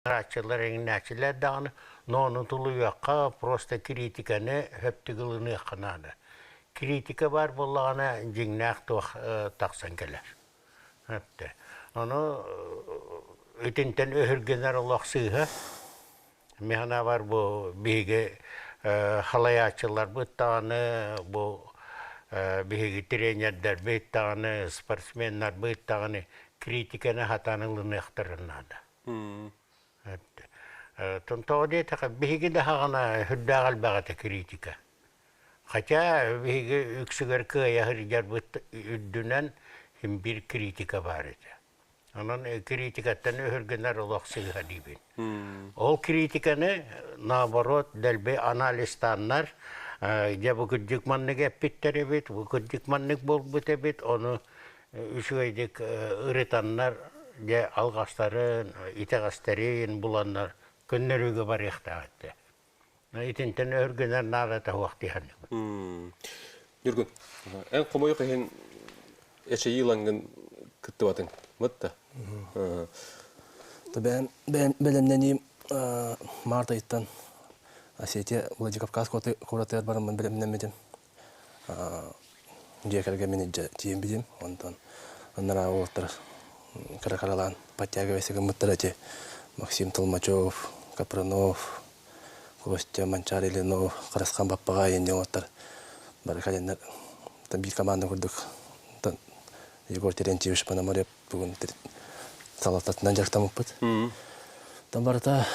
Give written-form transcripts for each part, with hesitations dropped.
Арааччылар эҥинээччилэр даҕаны, но ону тулуйуохха, просто критиканы сөптүк ылыныахха наада. Критика баар буоллаҕына, дьиҥнээх туох тахсан кэлэр. Өптө. Ону итинтэн өһүргэнэр олох сыыһа. Мин санаабар бу биһиги халайааччыларбыт даҕаны, бу биһиги тренердэрбит даҕаны, спортсменнарбыт даҕаны критиканы сатаан ылыныахтарын наада. Тоҕо диэтэххэ, биһиги да хаҕана сүрдээх элбэх этэ критика. Хотя биһиги үксүгэр кыайа сылдьарбыт үрдүнэн син биир критика баар этэ. Онон критикаттан өһүргэнэр олох сыыһа диибин. Ол критиканы наоборот дэлби анализтааннар, дьэ бу кырдьык маннык эппиттэр эбит, бу кырдьык маннык буолбут эбит, ону үчүгэйдик ырытаннар, дьэ алҕастарын, итэҕэстэрин буланнар көннөрүүгэ барыахтаах этэ. Итинтэн өһүргэнэр наадата суох дии саныыбын. Ньургун, эн хомойуох иһин эчэйии ылаҥҥын кыттыбатыҥ, бытта? Бэйэм бэлэмнэниим март ыйыттан Осетия Владикавказ куоратыгар бараммын бэлэмнэммитим. Дьиэ кэргэммин илдьэ тиийэн онтон анараа уолаттар кыра-кыралаан подтягивайся гыммыттара ити Максим Толмачев, Капранов, Костя Манчаары Ильинов, Харысхан Баппаҕай инньэ уолаттар бары кэлэннэр биир команда курдук Егор Терентьевич Пономарев бүгүн салалтатынан дьарыктаммыппыт. Там барыта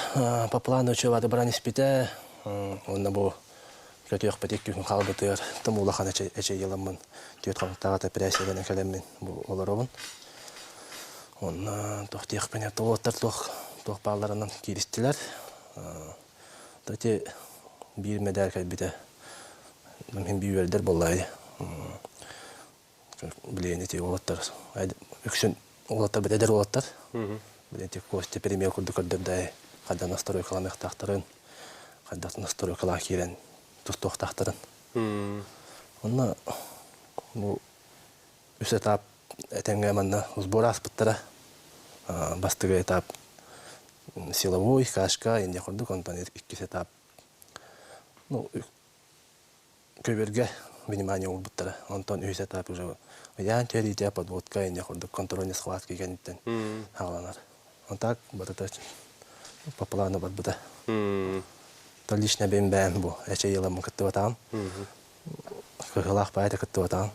по плану учебата баран испитэ. Уонна бу көтүөхпүт икки күн хаалбытыгар тым улахан эчэйииламмын түөрт хонуктааҕыта эпэрээссийэлэнэн кэлэммин бу олоробун. Онно туох диэхпин уолаттар туох туох баалларынан кииристилэр. Ити биир мэдээр кэлбитэ. Мин биир үөрдэр буоллаҕа Билигин ити уолаттар үксүн уолаттар эдэр уолаттар. Билигин ити Костя премьер курдук көрдөрдө хайдах настройкаланыахтаахтарын, хайдах настройкалаах киирэн тустуохтаахтарын. Онно бу үс этап этэҥҥэ манна сбор ааспыттара. Бастакы этап силовой, кашка, инде курдук, онтон иккис этап ну, көбүөргэ внимание уурбуттара. Онтон үһүс этап уже ыйаан түһэриитэ, подводка инде курдук контрольный схватка кэнниттэн хааланар. Он так барыта по плану барбыта. То лично бэйэм бэйэм бу эчэйииламмын кыттыбатаҕым. Кыһылаах баайда кыттыбатаҕым.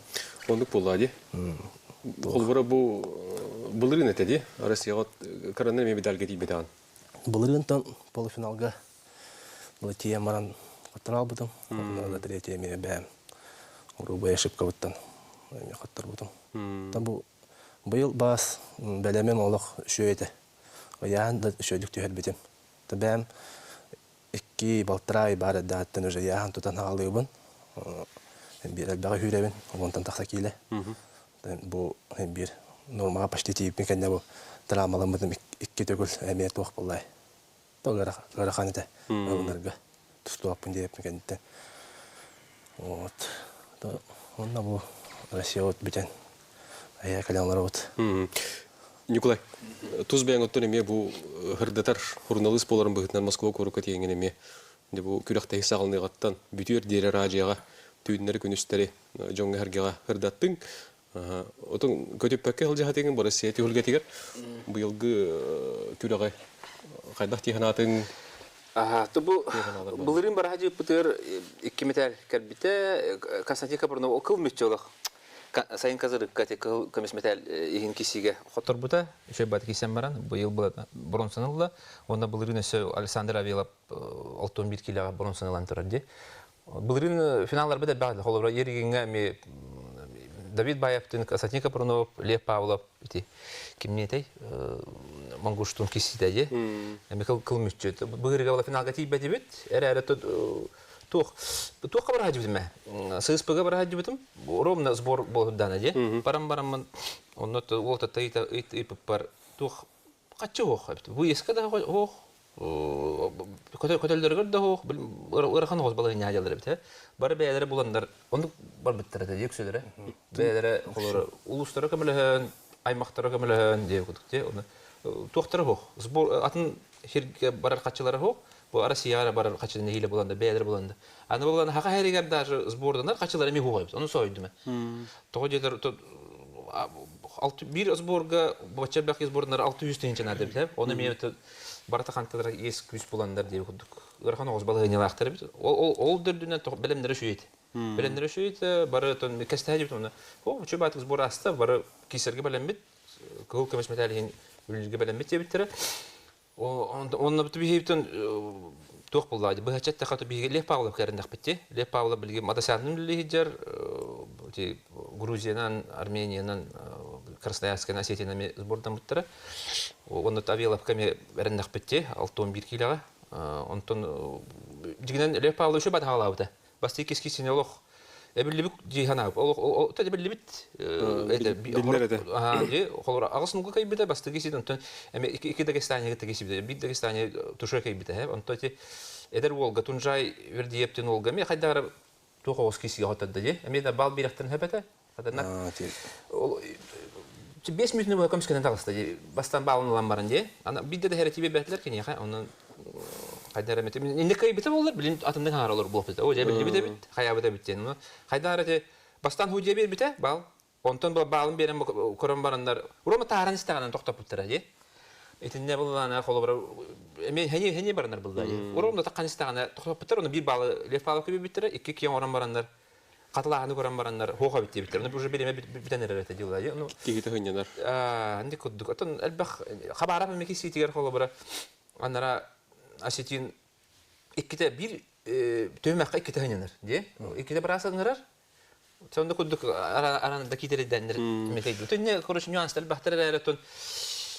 Оннук буолла дии. Холобура бу былырыын этэ дии. Россияҕа кыранан эмиэ медальга тиийбэтэҕин. Былырыынтан полуфиналга тиийэн баран хотторо албытым. Онно третье эмиэ бэйэм грубая ошибкабыттан эмиэ хотторбутум. Бу быйыл баас бэлэмим олох үчүгэй этэ. Ыйаан да үчүгэйдик түһэрбитим. Бэйэм икки балтараа ый баар эрдэҕиттэн уже ыйааһын тутан аҕалыыбын. Биир элбэҕи үүрэбин, уонтан тахса киилэ. Бу биир нормаҕа почти тиийбиппин кэннэ бу травмаламмытым икки төгүл эмиэ туох буоллай ыарахан этэ ылынарга тустубаппын диэбиппин кэнниттэн вот онно бу Россия вот бүтэн эйэ кэлэн олоробут. Николай, тус бэйэҥ оттон эмиэ бу ырдатар суруналыыс буоларын быһыытынан Москва куоракка тиийэҥҥин эмиэ бу күрэхтэһии саҕаланыаҕыттан бүтүөр диэри араадьыйаҕа түүннэри-күнүстэри дьоҥҥо-сэргэҕэ ырдаттыҥ. Отон көтүппэккэ сылдьаһатыҥ бу Россия түһүлгэтигэр быйылгы күрэҕи хайдах дии санаатыҥ? Аха, бу былырыын бараһа дьыппытыгар икки метр кэлбитэ Константин Капрунов кыл мүччү олох сайын казырыкка ти кыһыл көмүс металл иһин кисигэ хоторбута үчүгэй бат кисен баран быйыл бронзаны ылла уонна былырыын өссө Александр Авилов 61 килоҕа бронзаны ылан турар дии. Былырыын финалларбыт элбэх холобура Еригиҥҥэ эми Давид Баевтын, Константин Капрунов, Лев Павлов ити кимниэтэй Монгуштун кисситэ дии. Эми кыл кыл мүччү. Быһырыга финалга тиийбэтибит. Эрээри туох туохха бараһадьыбытым ээ. ССП-га бараһадьыбытым. Ровно сбор буолуһуддаана дии. Баран бараммын онно уол татта ыйыппар туох хаччы оһох эбит. Выездка да оһох, көтөллөрүгэр да оһох, ыарахан оҕус балаһыанньа дьаллар эбит. Бары бэйэлэрэ буланнар, оннук барбыттар этэ дии үксүлэрэ. Бэйэлэрэ холоро улуустара көмөлөһөн, аймахтара көмөлөһөн диэ курдук дии. Оны туохтара оһох. Сбор атын сиргэ барар хаччылара суох. Бу Россияҕа барар хаччыны нэһиилэ буланда, бэйэлэрэ буланда. Аны булан хаха хэригэр даже сборданар хаччылара эмиэ хуох эбит. Ону соһуйдум. Тоҕо диэтэр биир сборга бачча элбэх сборданар 600 тыһыынча наада эбит. Ону эмиэ барыта ханталара иэс күүс буландар диye курдук. Ыарахан оҕус балаһыанньалаахтар эбит. Ол ол дөрдүнэн бэлэмнэрэ үчүгэй Бэлэмнэрэ үчүгэй бары кэстэһэ дьибит онно. О, үчүгэй баатык сбор аста, бары киисэргэ бэлэммит, кыһыл көмүс мэтээл иһин үлэлииргэ бэлэммит диэбиттэрэ. Онно биһиэбитин туох буллаа быһаччы эттэххэ биһиги Лев Павлов кэриннэхпит Лев Павлов билигин Мадасянын үлэлиир Грузиянан, Армениянан, Красноярскайынан, Осетиянан эмиэ сбордаммыттара. Онно Авеловка эмиэ эрэннэхпит 61 киилэҕэ. Онтон дьигинэн Лев Павлович батаһалаабыта. Бастакы кискисини олох эбиллибит дии санаабыт. Олох эбиллибит биллэр этэ. Дии холор аҕыс нуга кайбыта бастакы сит онтон эми ики Дагестанияга тегисибит. Бир Дагестания туша кайбыта. Онтон ити эдэр уолга Тунжай Вердиептин уолга эми хайдагара туох оҕус кисиге хотодда дии. Эми да бал бирэхтен хөпөтө. Хатана 5 мүнүүтүнэ быһа көмүскэнэн таҕыста дии. Бастаан баалын ылан баран дии. Ана биирдэ да хэрэтии биэрбэтилэр киниэхэ. Онон хайдах эрэ инник кыайбыта буоллар, билин атыннык хаҥар олор буолбута. О, дьэ биллибит эбит, хайаабыт эбит диэн. Хайдах эрэ ити бастаан худья биэрбитэ баал. Онтон баалын биэрэн көрөн бараннар, Рома тааран истэҕинэн тохтоппуттара дии. Итиннэ буллаана холобура эми хени хени баранар булла дии. Уром да таххан истэҕинэ тохтоппуттар, оны биир баалы Лев Павловка биэрбиттэрэ, икки киэн орон бараннар хатылааһыны көрөн бараннар хуоха бит диэбиттэр. Ону уже бириэмэ бүтэн эрэр этэ дьылла. Ну киһитэ хынньанар. Инди курдук. Отон элбэх хабарап эмики сиитигэр холобура анара осетин икките биир төмәккә икките хынньанар дии. Икките быраас ыҥырар. Сонда курдук аран да китериденнер метейди. Түнне короче нюанс элбэхтер эрэ тон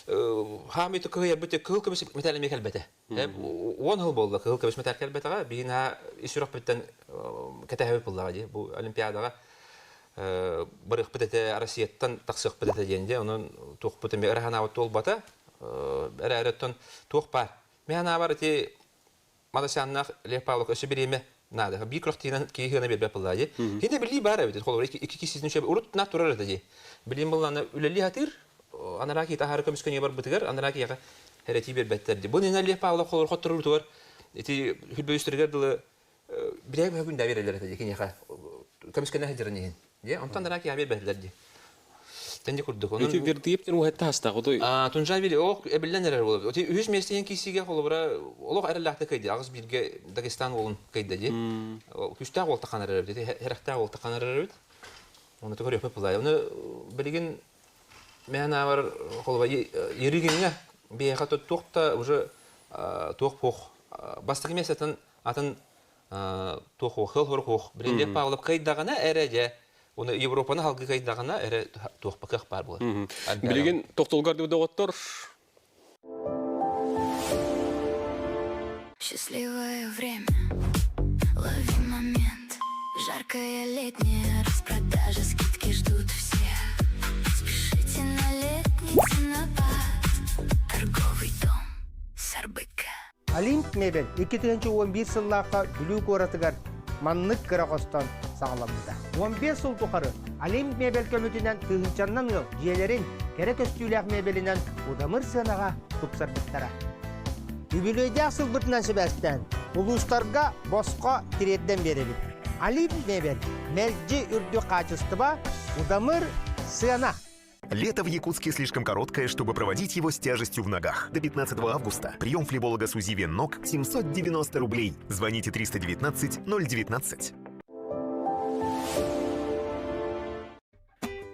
хаамыйты кыһыйарбыт кыһыл көмүс металл эмиэ кэлбэтэ. Уон сыл буолла кыһыл көмүс мэтээл кэлбэтэҕэ. Биһин ис сүрэхпиттэн кэтэһэбит буоллаҕа дии. Бу Олимпиадаҕа барыахпыт этэ, Россияттан тахсыахпыт этэ диэн дии. Онон туохпут эмиэ ыра санаабыт туолбата. Эрээри оттон туох баар. Мин санаабар ити Мадасяннаах Лев Павлов өссө бириэмэ наада. Биир күрэхтиинэн киһи сыана биэрбэт буоллаҕа дии. Кини билии баар эбит. Холобура, икки киһи урут на турар этэ дии. Билим буоллаҕына үлэлии сатыыр, анараа киһи таһаары көмүскэнии барбытыгар анараа киһиэхэ эрэтии биэрбэттэр дии. Бу иннинэ Лев Павлов холобур хотторуутугар ити хүрбөйүстэригэр дылы бирээк быһа күндэ биэрэллэр этэ дии киниэхэ көмүскэнэ сылдьарын иһин. Дии онтон анараа киһиэхэ биэрбэтилэр дии. Тэнди курдук. Ити Вердиев уһатта хастаах отой. Тунжай били ох эбиллэн эрэр буолар. Оти үһүс миэстэ киисигэ холобура олох эрэллээхтик кыйды. Аҕыс бииргэ Дагестан уолун кыйда дии. Күстээх уол таххан эрэр эбит. Хэрэхтээх уол таххан эрэр эбит. Оны көрүөхпүт булай. Оны билигин мен аабар холоба еригиҥҥэ биһиэхэ туох да уже туох пуох бастакы миэстэтин атын туох хуох хыл хуох билин Лев Павлов кыйдаҕына эрэ дьэ оны Европаны халгы кыйдаҕына эрэ туох кыах баар буолар. Билигин тохтолгар доҕоттор Счастливое время, лови момент Жаркое летнее распродажа, скидки ждут всех Спешите на летний ценопад Торговый дом Сарбыка Олимп мебель 2011 сыллаахха Бүлүү куоратыгар маннык кыра хостон саҕаламмыта. 15 сыл тухары Олимп мебель көмөтүнэн тыһыынчаннан ыал дьиэлэрин кэрэ көстүүлээх мебелинэн удамыр сыанаҕа тупсарбыттара. Үбүлүөйдээх сылбытынан сибээстээн, улуустарга босхо тириэрдэн биэрэбит. Олимп мебель мэлдьи үрдүк хаачыстыба, удамыр сыана. Лето в Якутске слишком короткое, чтобы проводить его с тяжестью в ногах. До 15 августа прием флеболога с УЗИ вен ног 790 рублей. Звоните 319 019.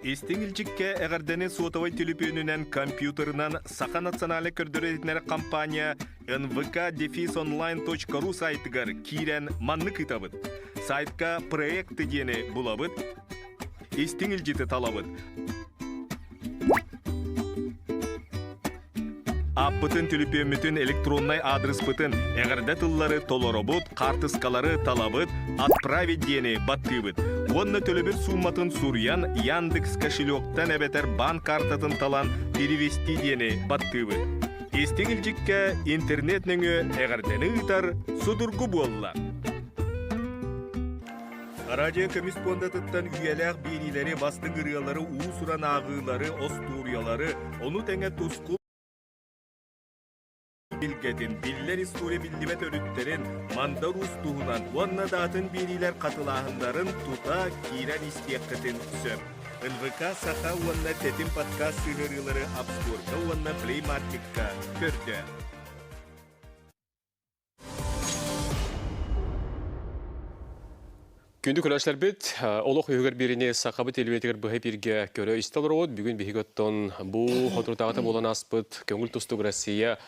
Истиҥ илдьиккэ эҕэрдэни суотабай түлүпүөнүнэн, компьютерынан Саха национальнай көрдөрөр-иһитиннэрэр компания nvk-онлайн.ру сайтыгар киирэн маннык ыытабыт. Сайтка проекты диэни булабыт, истиҥ илдьити талабыт. Ааппытын, түлүпүөммүтүн, электроннай аадырыспытын, эҕэрдэ тыллары толоробут, хаартыскалары талабыт, «Отправить» диэни баттыыбыт. Уонна төлөбүр суумматын суруйан, Яндекс кошелектан эбэтэр баан картатын талан «Перевести» диэни баттыыбыт. Истиҥ илдьиккэ интернет нөҥүө эҕэрдэни ыытар судургу буолла. Радио көмүс пуондатыттан үйэлээх биэриилэри, бастыҥ ырыалары, уус-уран ааҕыылары, остуоруйалары, ону тэҥэ тускул. Билгэтин, биллэр история биллибэт өрүттэрин, Мандар Уус туһунан уонна даатын биэриилэр хатылааһыннарын тута киирэн истиэххитин сөп. НВК Саха уонна Тэтим подкаст сыһыарыылары App Store-га уонна Play Market-ка көрдөө. Күндү көрөөччүлэрбит, олох үһүгэр биэриини сахабыт телевизорыгар быһа эпииргэ көрө истэ олоробут. Бүгүн биһиги оттон бу соторутааҕыта буолан ааспыт көҥүл тустуук Россия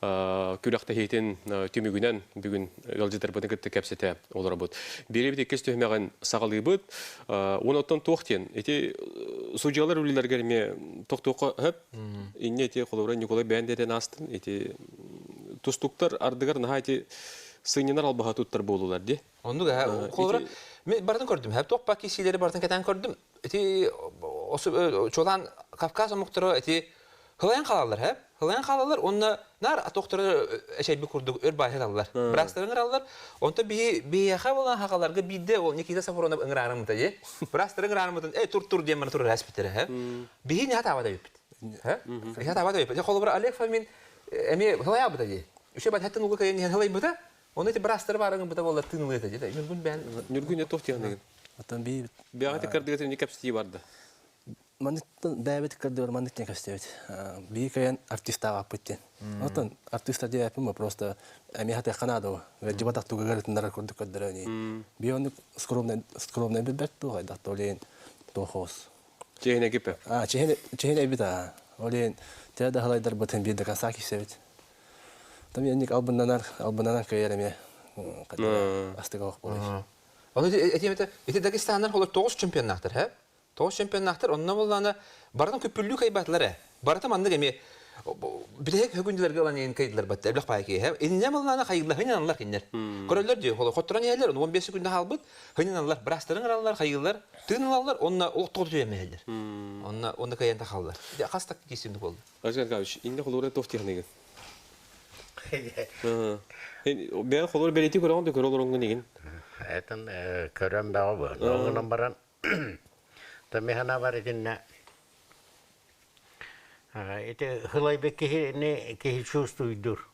күрэхтэһиитин түмүгүнэн бүгүн ыалдьыттарбытын кытта кэпсэтэ олоробут. Биэриибит иккис түһүмэҕин саҕалыыбыт. Уон оттон туох диэн, ити судьуйалар үлэлэригэр эмиэ тохтуохха сөп. Инньэ ити холобура Николай бэйэн дэтэн аастын, ити тустуктар ардыгар наһаа ити сынньанар албаһа туттар буолулар дии. Оннук ээ. Холобура, мен барытын көрдүм. Хэп туох киһилэри барытын кэтээн көрдүм. Ити чуолаан Кавказ омуктара ити хылайан хаалаллар, хэп. Хылайан хаалаллар, онно нар тохторо эчэйби курдук өр баайы алаллар. Бырастарын ыраллар. Онто биһи биһиэхэ буолан хахаларга биирдэ ол Никита Сафронов ыҥыраарыммыта дии. Бырастарын ыҥыраарыммытын э тур тур диэн маны турар эспиттэрэ, хэп. Биһи не хатаабат эбиппит. Хэп? Хатаабат эбиппит. Холобура Олег Фомин эмиэ хылайаабыта дии. Үчүгэй бат уга кайын иһэн хылайбыта. Оны ити бырастары баарыҥ быта буоллар тыынылыа этэ дии. Ньургун бээн Ньургун туох диэхнигин? Оттон би Бэҕэ кардыгатын не кэпсэтии барда. Манныктан бэйэбит кардыгар маннык диэн кэпсэтибит. Биир кайан артистаабаппыт диэн. Оттон артистар диэппин просто эмиэ хатыахха наада. Дьыбатах тугугар ытыннарар курдук көрдөрөни. Би оннук скромный скромный билбэт туох айдах толейн туохоос. Чехине кипе. А чехине чехине эбит а. Олейн те да халайдар бытын бир до конца кисебит. Там янник албыннанар албыннанар кыйар эмиэ астыга ох болой. Оны эти эти Дагестаннар холор тоғыз чемпионнахтар, хэ? Тоғыз чемпионнахтар, онно болланы бартын көпүллүү кайбатлар, э. Барыта маннык эми билеһек хөкүндүлэрге ылан ен кайдылар батта эблэх паайки хэ. Инне болланы хайылла хынын аллар киннер. Көрөллөр дии, холор хотторон иһэллэр, 15 күндө хаалбыт, хынын аллар, брастарын ыраллар, хайыллар, тыын алаллар, онна ол тоҕу түйэмэһэллэр. Онна онна кайан тахаллар. Хас так кисинди болду. Александр Николаевич, инне холура туох диэхнигин? Бэйэн холура бэлиэтии көрөҕүн да көрө олороҥҥун игин. Этин көрөн бөҕө бу. Оҕунан баран Тамихана бар итиннэ ити хылайбыт киһини киһи чувствуйдур.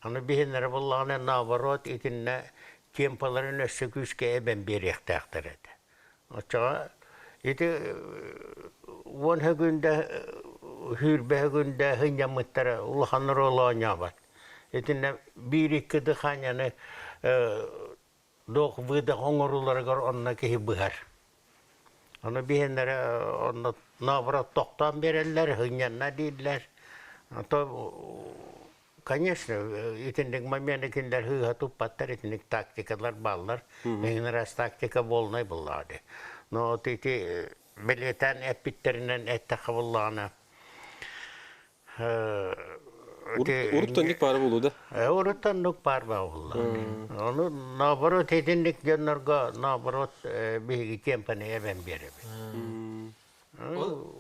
Аны биһиннэрэ буллаҕына наоборот итиннэ темпаларын өссө күүскэ эбэн биэриэхтээхтэр этэ. Оччоҕо ити уон хөгүндэ сүүрбэ хөгүндэ сынньаммыттара улахан оруолу оонньообот. Итиннэ биир-икки дыхаанньаны вдох-выдох оҥорууларыгар онно киһи быһар. Ону биһиннэрэ онно наоборот тохтоон биэрэллэр, сынньанна дииллэр. А то конечно, итинник моменты кинилэр сыыһа туппаттар, итинник тактикалар бааллар. Эҥин раз тактика буолунай буллаҕа дии. Но вот ити бэлиэтээн эппиттэринэн эттэххэ буллаҕына Урут оннук баара буолуо да? Урут оннук баар буолла. Ону наоборот итинник дьоннорго наоборот биһиги темпаны эбэн биэрэбит.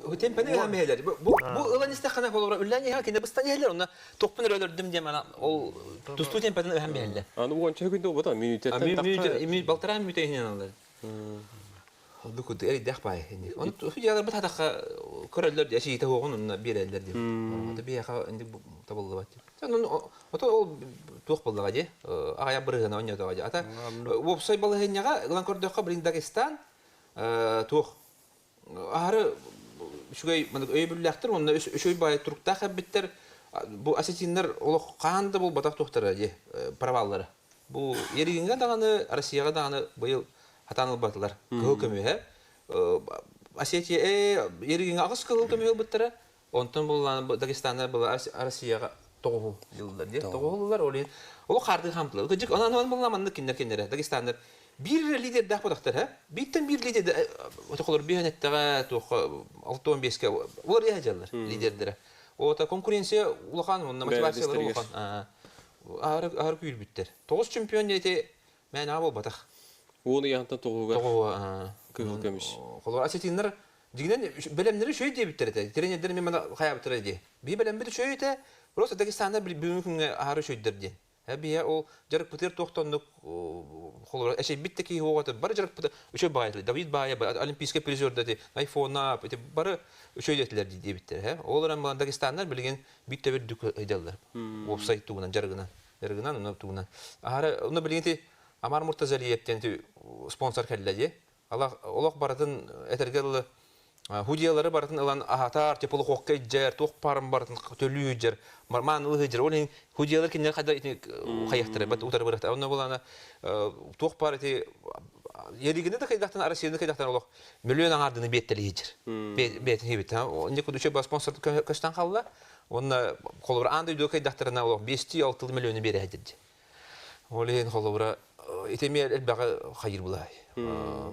Ол темпаны эбэн биэрэлэр. Бу ылан истэххинэ холобура үллээн иһэ кине быстан иһэллэр онно тохпун өлөрдүм диэн мана ол тустуу темпатын эбэн биэрэллэр. Аны уонча күндө буолбата мүнүүтэттэн тахха. Балтараа мүнүүтэ иһинэн алар. Бу курдук эрийдэх баай инник. Оны судьяларбыт хатахха көрөллөр дии, эчиитэ уоҕун онно биэрэллэр дии. Ото биһиэхэ инник табыллыбат дии. Ото ол туох буоллаҕа дии, аҕыйах бырыһыана онньотоҕо дии. Ата уопсай балаһыанньаҕа ылан көрдөххө, блин, Дагестан туох аһары үчүгэй өйөбүллээхтэр уонна үчүгэй баай туруктаах эбиттэр. Бу осетиннар олох хаан да буолбатах туохтара дии, проваллара. Бу Еригиҥҥэ даҕаны, Россияҕа даҕаны быйыл хатаан ылбатылар. Кыһыл көмүһэ. Осетия Еригиҥҥэ аҕыс кыһыл көмүһү ылбыттара. Онтон буллаан Дагестанна была Россияҕа тоҕуһу ыллар диye. Тоҕуһу ыллар ол иһин ол хардыы хамтылар. Кыдьык онон онон буллаан маннык кинилэр кинилэрэ Дагестаннар биир лидердээх бодохтор һэ. Бииртэн биир лидер отоколор биһэн эттэҕэ туохха 65-ке олар иһэ дьаллар лидердэрэ. Ота конкуренция улахан уонна мотивациялар улахан. Аһары күүрбүттэр. Тоҕус чемпион диэти мээнэҕэ буолбатах. Уон ыйаһынтан тоҕуһугар кыһыл көмүс. Холобур, осетиннар дьиҥинэн бэлэмнэри үчүгэй диэбиттэр этэ. Тренердэр эмиэ маны хайаабыттара дии. Биһи бэлэммит үчүгэй этэ. Просто Дагестанда бүгүҥҥү күҥҥэ аһары үчүгэйдэр диэн. Биһэ ол дьарыкпытыгар туохтоннук холобура эчэйбит да киһи уоҕа бары дьарыкпыта үчүгэй баайы Давид баайа олимпийскай призерда ити айфона ити бары үчүгэй этилэр диэбиттэр. Ол эрэн балан Дагестаннар билигин биир төбө үрдүк ыйдаллар. Уопсай тугунан дьарыгынан дьарыгынан онно тугунан. Аһара онно билигин ити Амар Муртазалиевтен ити спонсор кэллэ дии. Олох барытын этэргэ дылы худиялары барытын ылан аһатар, теплохокка илдьэр, туох баарын барытын төлүү илдьэр, маан ылыы илдьэр. Ол иһин худиялар кинилэр хайда ити хайахтара, бат утары бырахта. Онно булана туох баар ити Еригини да кайдахтан Россияны кайдахтан олох миллион аҥаардыны биэттели илдьэр. Бээтин хибит. Онне кудуча ба спонсор көстөн халла. Онна холобура аан дойду кайдахтарына олох 5-6 миллионы бере дирди. Ол иһин холобура ити эмиэ элбэҕи хайыр булай.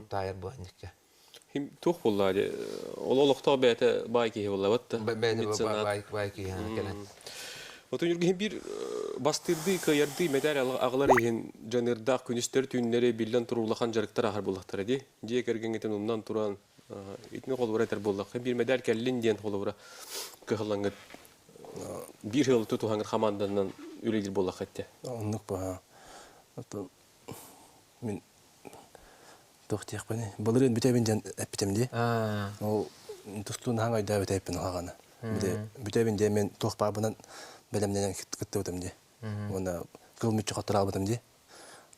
Таайар буоланньыкка. Хим туох буолла ди ол олохтоох бэйэтэ баай киһи буолла да Бэйэтэ баай баай киһи кэлэн. Отон Юргиһин биир бастыырдыы кыайардыы мэтээл аҕалар иһин дьаныырдаах күнүстэр түүннэри биллэн турар улахан дьарыктар аһар буоллахтара дии. Дьиэ кэргэҥҥитин умнан туран итини холобура этэр буоллахха биир мэдээл кэллин диэн холобура кыһаллаҥҥыт биир ыалы тутуһаҥҥыт хамаанданан үлэлиир буоллахха этте. Оннук баһа. Оттон мин туох диэхпиний? Былырыын бүтэбин диэн эппитим дии. Ол тустуун аһаҥ өйдөөбүт эппин хаҕаны. Бүтэбин диэн мен туох баарбынан бэлэмнэнэн кыттыбытым дии. Уонна кыл мүччү хоттораабытым дии.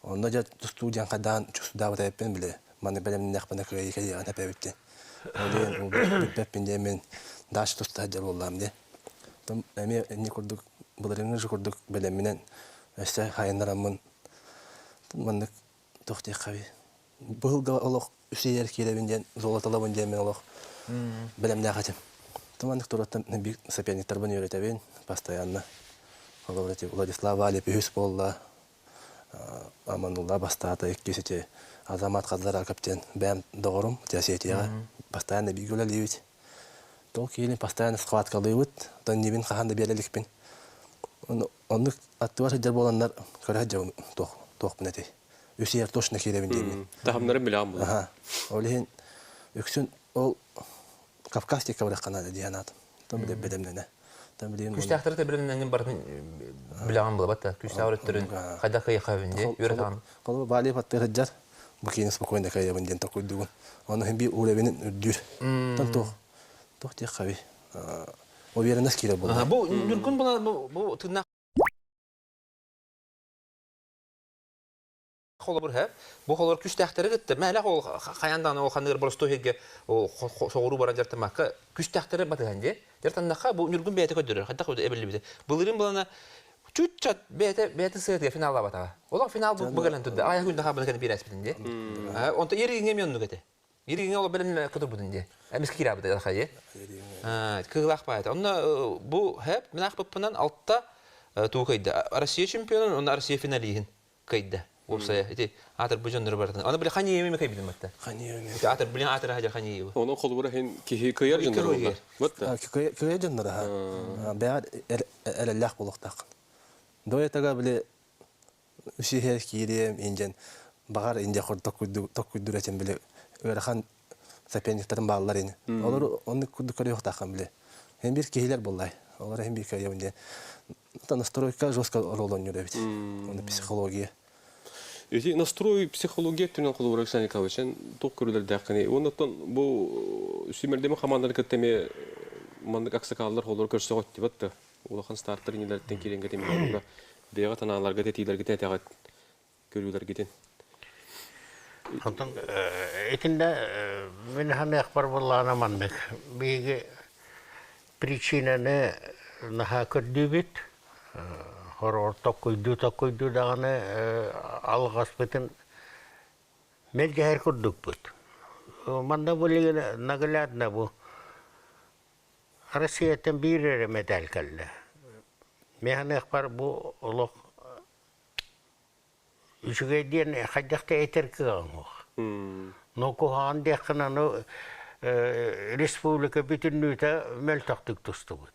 Онно дьэ тустуу диэн хайдаан чустудаабыт эппин били маны бэлэмнэннэхпинэ кыайыы кэлиэҕин эпэбит диэн. Ол диэн бүппэппин диэн мин дальше туста сылдьар буоллаҕым дии. Эмиэ инни курдук былырыыҥҥы же курдук бэлэмминэн өссө хайыннараммын маннык туох диэххэбий быһылга олох үсүйэр киирэбин диэн золотолабын диэн мин олох бэлэмнээх этим. Маннык тураттан биир соперниктарбын үөрэтэбин постоянно. Холобура Владислав Валев үһүс буолла, Аманулла бастаата, иккис ити Азамат Хазараков диэн бэйэм доҕорум Осетияҕа постоянно бииргэ үлэлиибит. Ол киһини постоянно схваткалыыбыт, оттон нибин хаһан да биэрэ иликпин. Оннук аттыбар сылдьар буоланнар көрө сылдьабын туох туохпун этэй. Үс ыйар точно киирэбин диэммин. Таһымнарын билэҕин буолуо. Аха. Ол иһин үксүн ол Кавказ диэки барыахха наада дии санаатым. Там билэ бэлэмнэнэ. Там билигин Күстээхтэри да билэмнэнин барытын билэҕин буолбат да. Күстээх өрүттэрин хайдах кыйахабын дии үөрэтаҕын. Холобур Бали баттыы сылдьар бу киини спокойно кыайабын диэн толкуйдугун. Ону иһин биир уровенин үрдүүр. Тон туох туох диэххэбий уверенность киирэр буолла. Бу Ньургун бу тыыннаах холобур һэ бу холор күстээхтэри кытта мээлэх ол хайаан даҕаны ол ханыыр боростуой сиргэ соҕуруу баран дьартамакка күстээхтэри батыһан дии дьартаннахха бу Ньургун бэйэтэ көрдөрөр хайдах эбиллибитэ былырыын былана чуть-чуть бэйэтэ бэйэтин сыатыгар финаллаабатаҕа олох финал бу кэлэн турда аҕыйах күн хаабына кэлэн биэрээспитин дии онто ириҥҥэ эмиэ оннук этэ ириҥҥэ ол бэлэмнэ көтөрбүтүн дии эмискэ киирээбит хайы кыылаах баайта онно бу хэп мин аахпыппынан алта туу кыйда Россия чемпионун уонна Россия финалиһин кыйда уопсайа ити аатыр бу дьоннору барытын аны били ханьиеми кыйбытым батта Ханьиеми ити аатыр билин аатыр хаҗа ханьиева Онон холобура иһин киһи кыайар дьоннор буоллар. Вот Кыайар дьоннор аха. Бэҕэр эрэллээх буолуохтааххын. До этого били үсүһэр киириэм индиэн баҕар индия курдук токкуйдуур этим били ыарахан соперниктарым бааллар ини. Олор оннук курдук көрүөхтааххын били. Һин биир киһилэр буоллай. Олор иһин биир кыайабын диэн. Настройка жестко роль оонньуур эбит. Оны психология. Ити настрой психология өттүнэн холобура Александр Николаевич эн туох көрүүлэрдээххиний? Уонна бу сүүмэрдэмэ хамаанданы кытта эмиэ маннык аксакааллар холобура көрсөҕүт дибат да улахан стартер инилэриттэн киирэн кэтим холобура бэйэҕэ танааларга тэтиилэргитин этэҕит көрүүлэргитин. Онтон итиннэ мин ханыахпар буоллаҕына маннык биһиги причинаны наһаа көрдүүбүт хороҕор токкуйдуу токкуйдуу даҕаны алҕаспытын мэлдьэһэр курдукпут манна билигин наглядно бу Россияттан биир эрэ мэтээл кэллэ мин саныахпар бу олох Үчүгэй диэн хайдах да этэр кыаҕыҥ суох. Но куһаҕан диэххин аны республика бүтүннүүтэ мөлтөхтүк тустубут.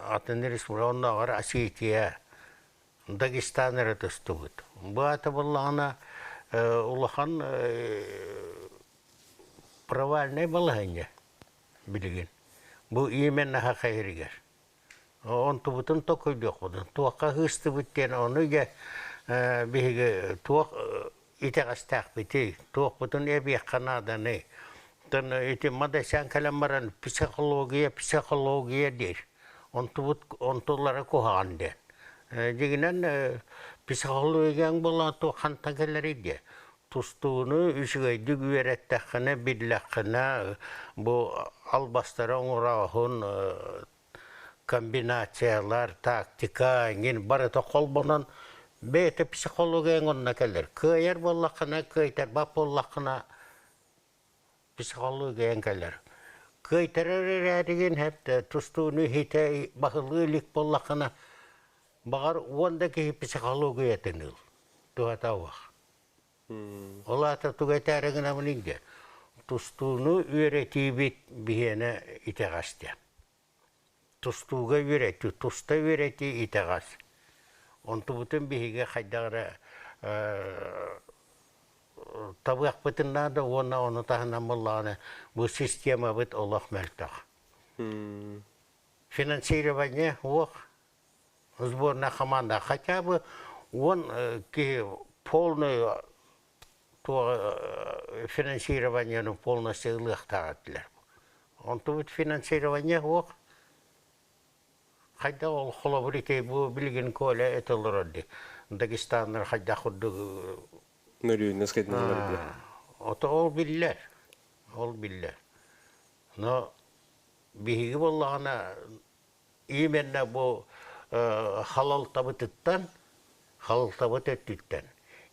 Атын республика оннооҕор Осетия, Дагестан эрэ тустубут. Бу аата буоллаҕына улахан провальнай балаһыанньа билигин. Бу именно Саха сиригэр. Онтубутун токуйдуохпутун, туохха ыыстыбыт диэн ону дьэ биһиги туох итэҕэстээхпитий, туохпутун эбиэххэ нааданый. Оттон ити Мадасян кэлэн баран психология, психология диир. Онтубут онтулара куһаҕан диэн. Дьиҥинэн психологияҥ буолан туох хантан кэлэрий диэ. Тустууну үчүгэйдик үөрэттэххинэ, биллэххинэ, бу албастары оҥорооһун, комбинациялар, тактика эҥин барыта холбонон бэйэтэ психологияҥ онно кэлэр. Кыайар буоллаххына, кыайтарбат буоллаххына психологияҥ кэлэр. Кыайтарар эрээригин хэптэ тустууну иһитэ баһылыы илик буоллаххына, баҕар уон да киһи психологиятын ыл. Туһата суох. Ол аата тугу этээри гынабын инде тустууну үөрэтиибит биһиэнэ итэҕэс диэн. Тустууга үөрэтии, туста үөрэтии итэҕэс. Онтубутун биһиги хайдах эрэ табыахпытын наада уонна ону таһынан буоллаҕына бу системабыт олох мөлтөх. Финансирование уох сборная команда хотя бы он киһи полный финансированиены полностью ылыахтаах этилэр. Онтубут финансирование суох. Хайдах ол холобур ити бу билигин Коля это олорор дии. Дагестаннар хайдах курдук Мөрүүннэс кэтинэлэр Ото ол биллэр. Ол биллэр. Но биһиги буоллаҕына Именно бу халалтабытыттан, халалтабыт өттүттэн,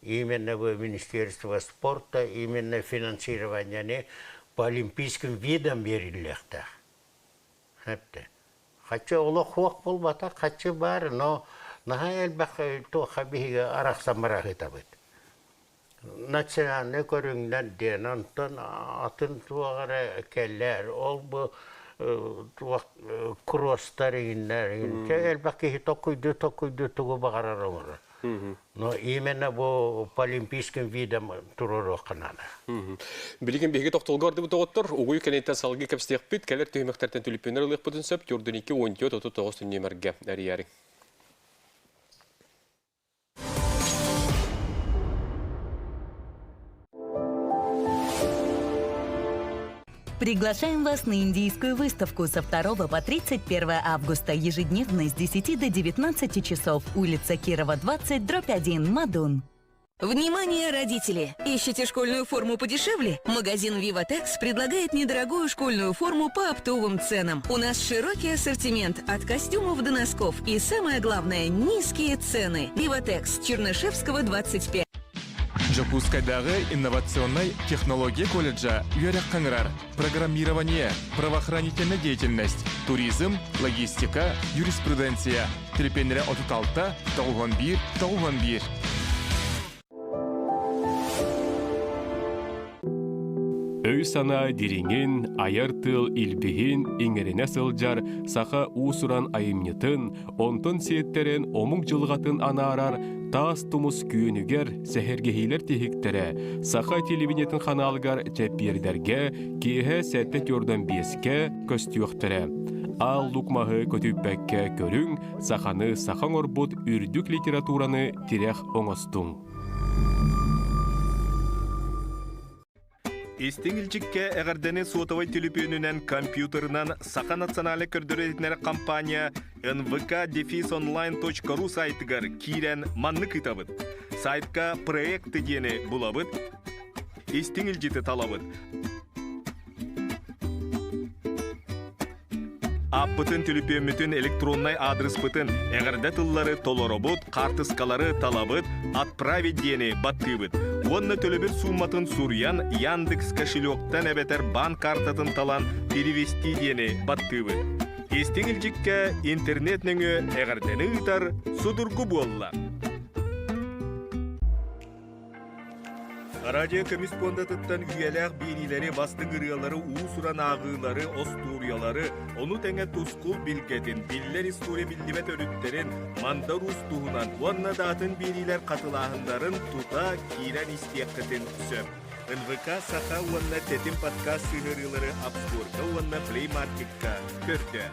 именно бу Министерство спорта, именно финансированиены по олимпийским видам бериллиэхтээх. Эптэ. Хаччы олох хуох буолбатах, хаччы баар, но наһаа элбэх туохха биһиги арахсан бараһытабыт. Национальнай көрүҥнэр диэн, онтон атын туох эрэ кэлэр, ол бу туох кросстар иҥиннэр, элбэх киһи токуйдуу токуйдуу тугу баҕарар оҥорор. Но именно бу по олимпийским видам туруоруохха наада. Билигин биһиги тохтолго ардыбыт оҕоттор, угуй кэнниттэн салгыы кэпсиэхпит, кэлэр түһүмэхтэртэн түлүппүннэр ылыахпытын сөп, 42 14 39 нүөмэргэ эрийээриҥ. Приглашаем вас на индийскую выставку со 2 по 31 августа ежедневно с 10 до 19 часов. Улица Кирова, 20, дробь 1, Мадун. Внимание, родители! Ищете школьную форму подешевле? Магазин Vivatex предлагает недорогую школьную форму по оптовым ценам. У нас широкий ассортимент от костюмов до носков и самое главное – низкие цены. Vivatex, Чернышевского, 25. Дьокуускайдааҕы инновационнай технология колледжа үөрэх хаҥырар, программирование, правоохранительная деятельность, туризм, логистика, юриспруденция, Трепеннэрэ 36, 91, 91. Өй-санаа дириҥин, айар тыл илбиһин иҥэринэ сылдьар саха уус-уран айымньытын, онтон сиэттэрэн омук дьылҕатын анаарар Таас тумус күөнүгэр сэһэргэһиилэр тиһиктэрэ саха телевидениетын ханаалыгар чэппиэрдэргэ киэһэ 7:45-кэ көстүөхтэрэ. Аал лук маһы көтүппэккэ көрүҥ, саханы саха оҥорбут үрдүк литератураны тирэх оҥостуҥ. Истиҥ илдьиккэ эҕэрдэни суотабай түлүпүөнүнэн, компьютерынан Саха национальнай көрдөрөр-иһитиннэрэр компания нвк дефис онлайн.ру сайтыгар киирэн маннык ыытабыт. Сайтка проекты диэни булабыт, истиҥ илдьити талабыт. Ааппытын, түлүпүөммүтүн, электроннай аадырыспытын, эҕэрдэ тыллары толоробут, хаартыскалары талабыт, «Отправить» диэни баттыыбыт. Уонна төлөбүр сууматын суруйан Яндекс кошелектан эбэтэр баан картатын талан «Перевести» диэни баттыыбыт. Истиҥ илдьиккэ интернет нөҥүө эҕэрдэни ыытар судургу буолла. Радио көмүс пуондатыттан үйэлээх биэриилэри, бастыҥ ырыалары, уус-уран ааҕыылары, остуоруйалары, ону тэҥэ тускул билгэтин, биллэр история биллибэт өрүттэрин, Мандар Уус туһунан уонна да атын биэриилэр хатылааһыннарын тута киирэн истиэххитин сөп. НВК Саха уонна Тэтим подкаст сыһыарыылары App Store уонна Play Market-ка көрдөө.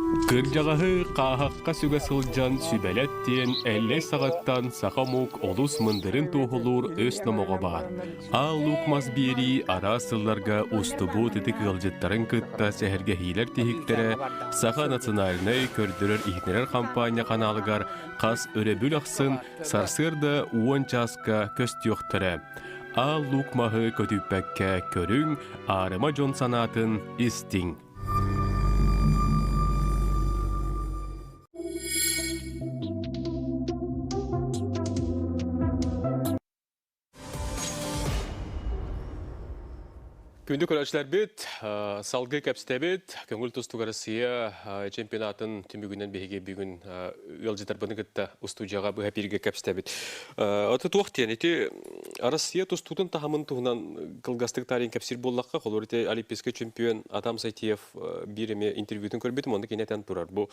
Кырдьаҕаһы хааһахха сүгэ сылдьан сүбэлэт диэн Эллэй саҕаттан саха омук олус мындырын туоһулуур өс номоҕо баар. Аал Луук мас биэрии араас сылларга устубут ытык ыалдьыттарын кытта сэһэргэһиилэр тиһиктэрэ Саха национальнай көрдөрөр-иһитиннэрэр хампаанньа ханаалыгар хас өрөбүл ахсын сарсыарда 10 чааска көстүөхтэрэ. Аал Луук маһы көтүппэккэ көрүҥ, аарыма дьон санаатын истиҥ. Күндү көрөөччүлэрбит, салгыы кэпсэтэбит. Көҥүл тустууга Россия чемпионатын түмүгүнэн биһиги бүгүн ыалдьытарбыны кытта устуудьуйаҕа быһа бииргэ кэпсэтэбит. Аты туох диэн ити Россия тустуутун таһымын туһунан кылгастык таарыйан кэпсиир буоллахха, холобур ити олимпийскай чемпион Адам Сайтиев биир эмиэ интервьютун көрбүтүм, онно кини этэн турар. Бу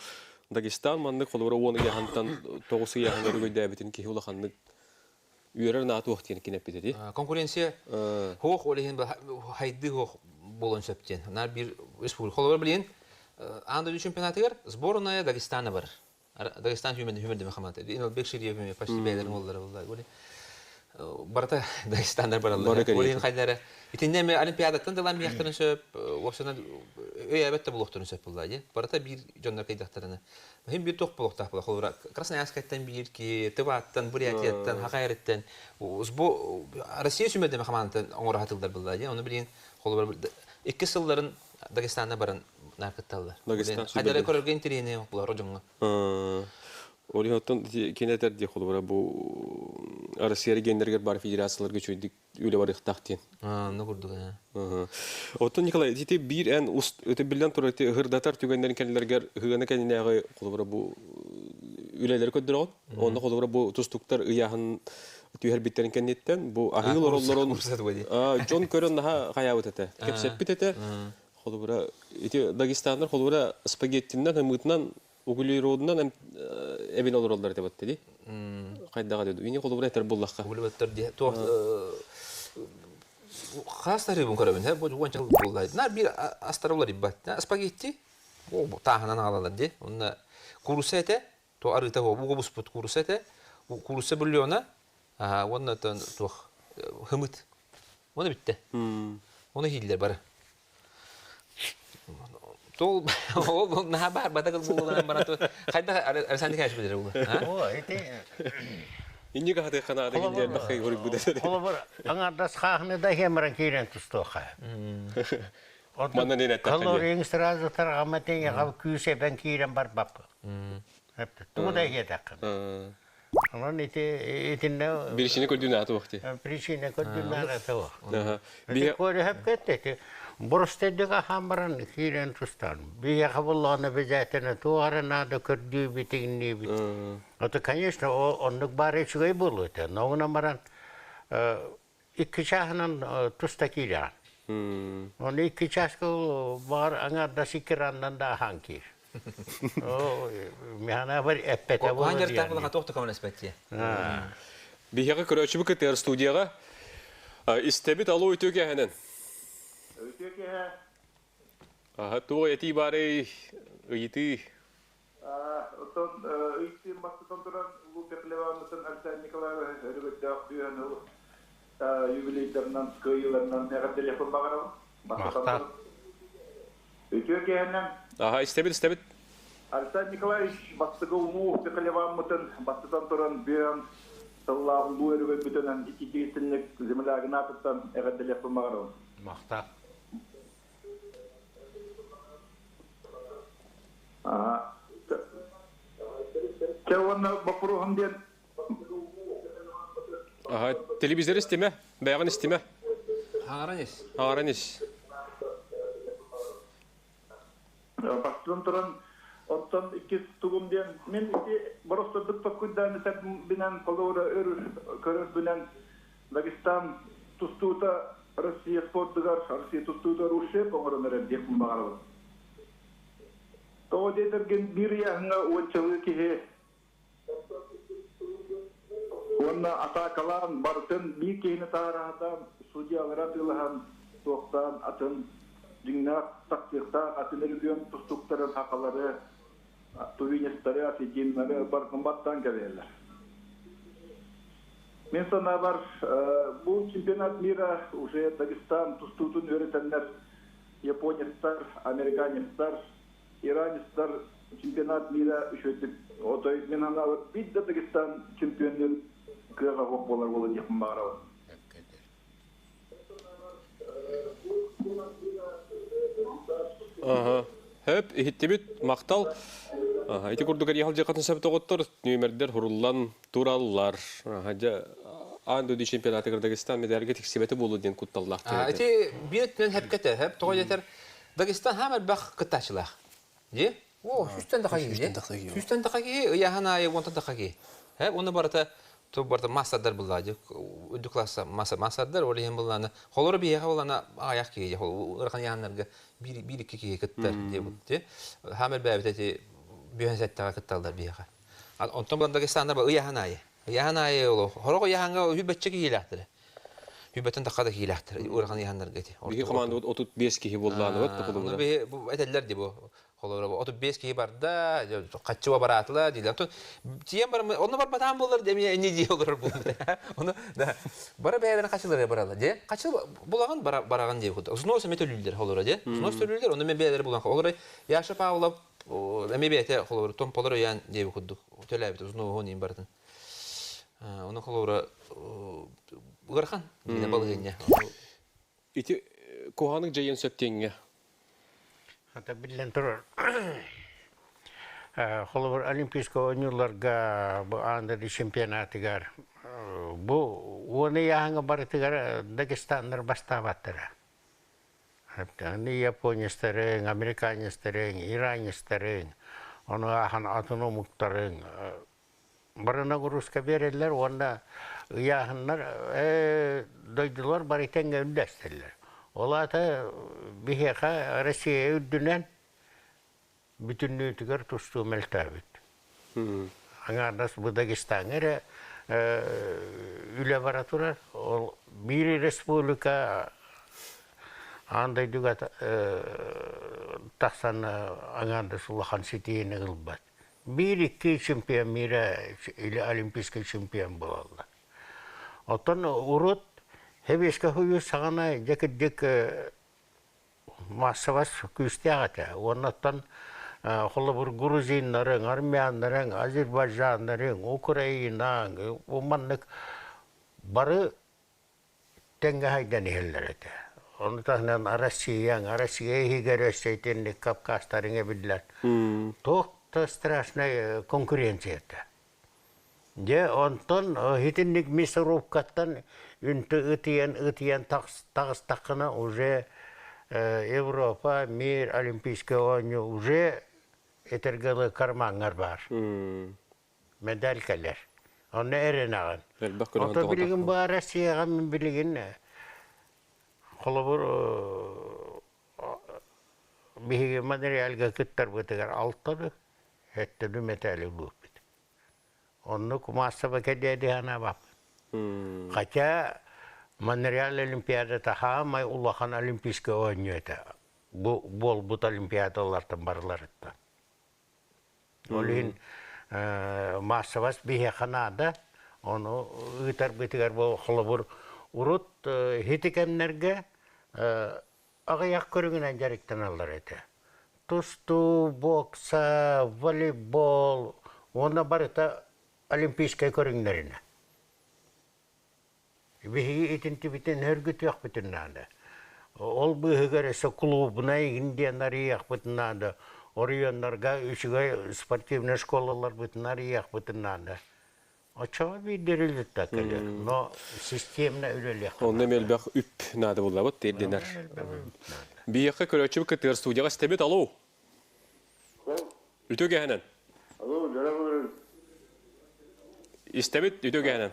Дагестан маннык холобура 10 ыйаһынтан 9 ыйаһын өрөгөйдөөбүтүн киһи улаханнык үөрэр наатуох диэн кини эппит ити. Конкуренция хуох ол иһин хайды хуох буолуон сөп диэн. Наар биир республика. Холобура билигин аан дойду чемпионатыгар сборная Дагестана бар. Дагестан хүмүн хүмүн деме хамаата. Инал Бекшириев почти бэйэлэрин уоллара булла. Барыта Дагестандар бараллар. Ол хайдары. Итиннэ эми Олимпиадаттан дылан миэхтэрин сөп, уопсанан өйөөбөт да булуохтарын сөп булла дии. Барыта биир дьоннор кыйдахтарына. Хим биир туох булуохтаах була. Холобура Красноярскайтан биир ки, Тываттан, Бурятияттан, Хакайрыттан бу Россия сүмэдеме хамаандатын оҥоро сатыыллар булла дии. Ону билигин холобура икки сылларын Дагестана баран наркытталлар. Дагестан Хайдары көрөргө интэриэһинэй булар дьоҥҥо. Ол иһин кини этэр дии холобура бу Россия регионнарыгар бар федерацияларга үчүгэйдик үлэ барыахтаах диэн. Ну курдук. Оттон Николай, ити биир эн ити биллэн турар ити ыһырдатар түгэннэрин кэннилэригэр ыһыаны кэннинээҕи холобура бу үлэлэри көрдөрөҕүн. Онно холобура бу тустуктар ыйааһын түһэрбиттэрин кэнниттэн бу аһыы олороллорун дьон көрөн наһаа хайаабыт этэ. Кэпсэппит этэ. Холобура ити Дагестаннар холобура спагеттиннан ымыытынан углеродунан эбин олороллор этэ батта ди. Хайдаҕа деді. Ини холобура этэр буллахха. Углеводтар ди туох хас тарыыбын көрөбүн һэ бу уонча буллай. На бир астар уларыйбат. Спагетти тааһынан аҕалалар ди. Онно куруса этэ То арыыта буга буспут куурусса этэ. Куурусса бульона уонна туох хымыт. Оны бүттэ. Оны иһиллэр бары. Тол ол наһаа баар батакыл буолан баран хайдах Александр Николаевич билэр ула. О, ити Инник аһаты ханаада кинилэр бахай хоргуда. Холобур, аңардас хаахны да хемран киирен тустуоха. Манна нен эттэххэ. Калорийың сразу тарҕамматын яҕа күүс эбэн киирэн барбаппын. Тугу да иһиэтэххин. Онон ити итиннэ Причина көрдүүн ааты уох дии. Причина көрдүүн аата уох. Ити көрүһэп кетти ити боростойдук аһаан баран киирэн тустан. Биһиэхэ буллаҕына бэзээтэнэ туох эрэ наада көрдүүбүт иҥниибит. Это, конечно, оннук баара үчүгэй буолуо этэ. Но онон баран икки чааһынан туста киирэҕин. Ону икки чааска баҕар аҥаардас икки раннан да аһаан киир. Миһана бар эппэтэ буолар. Дьарыктаах булаха туох да көмөлөспөт дии. Биһиэхэ көрөөччүбүт кытыар студияҕа истэбит алло үтүө киэһэнэн. Үтүө киэһэ. Аха туох этии баарый ыйытыы. Оттон ыйытыым бастатан туран Улуу Пеклеваммытын Арсен Николаевич өрөгөйдөөх дүүһэн юбилейдарынан, кыайыыларынан эҕэрдэлиэхпин баҕарабын. Бастатан туран. Үтүө киэһэнэн. Аха, истэбит, истэбит. Арсен Николаевич бастакы Улуу Пеклеваммытын бастатан туран бүөн сыллаах улуу өрөгөйбүтүнэн итиитинник землягын аатыттан эҕэрдэлиэхпин баҕарабын. Махтал. Чэ уонна боппуруоһум диэн Аха, телевизор истимэ, бэйэҕин истимэ. Хаҥаран ис. Хаҥаран ис. Бастатан туран, оттон иккис тугум диэн, мин ити боростуойдук толкуйдаан этэрбинэн, холобура өр көрөрбүнэн, Дагестан тустуута Россия спордугар, Россия тустуута Руссия оҥорон эрэр диэхпин баҕарабын. Тоҕо диэтэргин биир ыйааһыҥҥа уончалыы киһи уонна атаакалаан барытын биир киһини таараһатаан судьялары атыылаһан туохтаан атын дьиҥнээх тахсыахтаах атын регион тустууктарын хахалары. Тувинецтары, осетиннары барытын баттаан кэбиһэллэр. Мин санаабар, бу чемпионат мира уже Дагестан тустуутун үөрэтэннэр японецтар, американецтар, иранецтар чемпионат мира үчүгэйдик отой мин санаабар биир да Дагестан чемпионун кыаҕа суох буолар буолуо диэхпин баҕарабын. Аха. Хөп, иһиттибит, махтал. Аха, ити курдук эрийэ халдьыахатын сөп тоҕоттор, нүөмэрдэр хуруллан тураллар. Аха, дьэ, аан дойду чемпионатыгар Дагестан медальга тиксибэтэ буолуо диэн кутталлаах А, диэн этэ. Ити биир өттүнэн хэпкэтэ, хэп, тоҕо диэтэр, Дагестан хаам элбэх кыттааччылаах. Дии? О, сүүстэн да киһи. Сүүстэн тахса киһи. Сүүстэн да киһи, ыйааһын аайы уонтан да киһи. Хэп, уонна барыта ту барыта маастардар буллаа дии. Үрдүк класса маастардар, ол иһин буллааны. Холоро биһиэхэ буллаана аҕыйах киһи, ыарахан ыйааһыннарга биир биир икки киһи кыттар диэбит. Хаам элбээбит эти бүһэн сэттэҕэ кытталлар биһиэхэ. Онтон булан Дагестандар ыйааһын аайы. Ыйааһын аайы ол хорох ыйааһыҥҥа үбэччэ киһилээхтэрэ. Хүбэтин тахха да киилээхтэр ыарахан ыйааһыннарга ити. Биһи командабыт 35 киһи буоллааныбат Ону биһи бу этэллэр ди бу холобура 35 киһи барда, хаччыба бараатыла дииллэр. Онтон тиийэн баран онно барбатаан буоллар эмиэ инни дии олорор буолбут. Ону да бара бэйэлэрин хачылары баралар дии. Хачы булагын бараҕын дии курдук. Взнос эмиэ төлүүллэр холобура дии. Взнос төлүүллэр, ону эмиэ бэйэлэрэ булан холобура Яша Павлов эмиэ бэйэтэ холобура Томполор өйөөн диэбит курдук төлөөбүт взноһун иин барытын. Ону холобура ыарахан диэн балаһыанньа. Ити куһаҕаннык дьайыан сөп диэҥҥэ. Хата биллэн турар. Холобур, Олимпийскай оонньууларга бу аан дойду чемпионатыгар бу уон ыйааһыҥҥа барытыгар дагестаннар бастаабаттара. Аны японецтарыҥ, американецтарыҥ, иранецтарыҥ, ону ааһан атын омуктарыҥ бары нагрузка биэрэллэр уонна ыйааһыннар дойдулар бары тэҥҥэ үллэстэллэр. Ол аата биһиэхэ Россия үрдүнэн бүтүннүүтүгэр тустуу мөлтөөбүт. Аҥаардас бу Дагестаҥҥа эрэ үлэ бара турар. Ол биир республика аан дойдуга тахсан аҥаардас улахан ситиһиини ылбат. Биир-икки чемпион мира или олимпийский чемпион буолаллар. Оттон урут Сэбиэскэй Союз саҕана дьэ кырдьык маассабас күүстээх этэ. Уонна оттон холобур грузиннарыҥ, армяннарыҥ, азербайджаннарыҥ, украинаҥ бу маннык бары тэҥҥэ сайдан иһэллэр этэ. Ону таһынан Россияҥ, Россия иһигэр өссө итинник Кавказтарыҥ эбиллэр. Туох да страшнай конкуренция этэ. Дьэ, онтон итинник мясорубкаттан үнтү ытыйан ытыйан таҕыстаххына уже Европа, мир, Олимпийскай оонньуу уже этэргэ дылы кармаҥҥар баар. Медаль кэлэр. Онно эрэнэҕин. Элбэх көрөҕүн Ото билигин бу Россияҕа мин билигин холобур биһиги Монреальга кыттарбытыгар алтаны өттүнү мэтээли ылбыппыт. Оннук маассаба кэлиэ дии санаабаппын. Хотя Монреаль Олимпиадата хаамай улахан олимпийскай оонньуу этэ. Бу буолбут олимпиадалартан барыларыттан. Ол иһин маассабас биһиэхэ наада. Ону ыытарбытыгар бу холобур урут ити кэмнэргэ аҕыйах көрүҥүнэн дьарыктаналлар этэ. Тустуу, бокса, волейбол уонна барыта олимпийскай көрүҥнэринэ. Биһиги итинтибитин өргүтүөхпүтүн наада. Ол быыһыгар өссө клубунай игин диэн арыйыахпытын наада. Оройуоннарга үчүгэй спортивнай школаларбытын арыйыахпытын наада. Оччоҕо биирдэ результат кэлэр, но системно үлэлиэххэ Онно эмиэ элбэх үп наада буоллабыт тиэрдинэр. Биһиэхэ көрөөччүбүт кытыар студияҕа истэбит. Алло. Үтүө кэһэнэн. Алло, дорогой. Истэбит, үтүө кэһэнэн.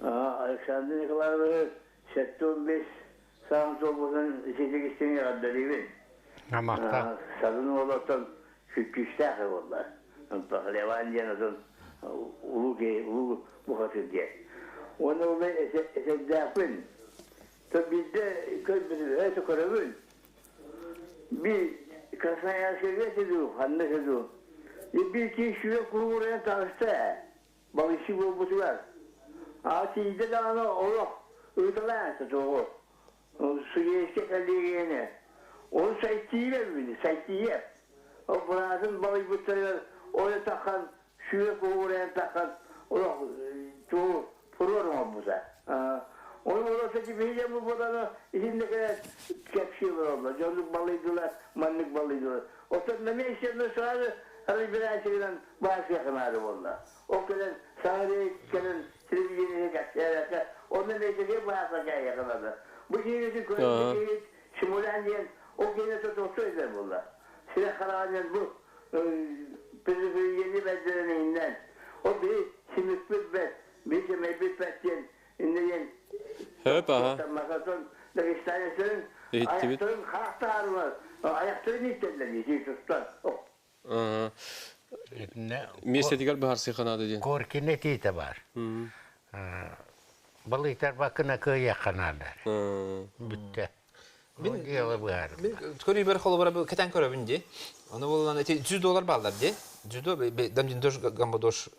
Александр Николаевич 75 саҥ туолбутун ититик истиҥ эҕэрдэлиибин. Амахта. Садын уолаттан күүстээх буолла. Леван диэн отон улуу киһи, улуу бухатыр диэн. Уонна ол эсэрдээхпин. То биирдэ көрбүтүм, өтө көрөбүн. Би Красноярскайга этэ дуу, ханна этэ дуу. Биир киһи сүүрэ куругурайан таҕыста ээ. Балыйсыы буолбутугар. Аа тиийдэ даҕаны олох ыыталаан сотуоҕу. Судейскай коллегияны. Ол сайтиир эбит, сайтиир. Ол быраатын балыйбыттарыгар ойо таххан, сүүрэ куругурайан таххан олох тугу фурор оҥорбута. Ол олорсо биһиги бу боданы итиннэ кэлэн кэпсии олороллор. Дьоннук балыйдылар, маннык балыйдылар. Оттон на месте сразу разбирательынан баасыахынаары буолла. Ол кэлэн саҥа кэлэн телевидениегэ кэпсээбэккэ, онно миэстэтигэр бааса кээйэхинада. Бу киһини көрөн киһи симулян диэн ол киһини тотуохтуу этэр буолла. Сирэх хараҕа диэн бу предупреждение бэрдэрэн иһиннэн ол биһи симикпит бэт, биһи сэмэйбит бэт диэн иннэ диэн Хөп аха. Масатын Дагестанецтарын Иһиттибит. айахтарын хаахтаарылар, айахтарын иттэллэр дии тустан. Миэстэтигэр быһаарсыахха наада диэн. Коркин этиитэ бар. Балыйтарбаккына кыайыахха наада. Бүттэ. Мин дело быһаарым. Мин көрүүбэр холобура кэтэн көрөбүн дии. Ону буолан эти дзюдолар бааллар дии. Дзюдо дамдиндош гамбодош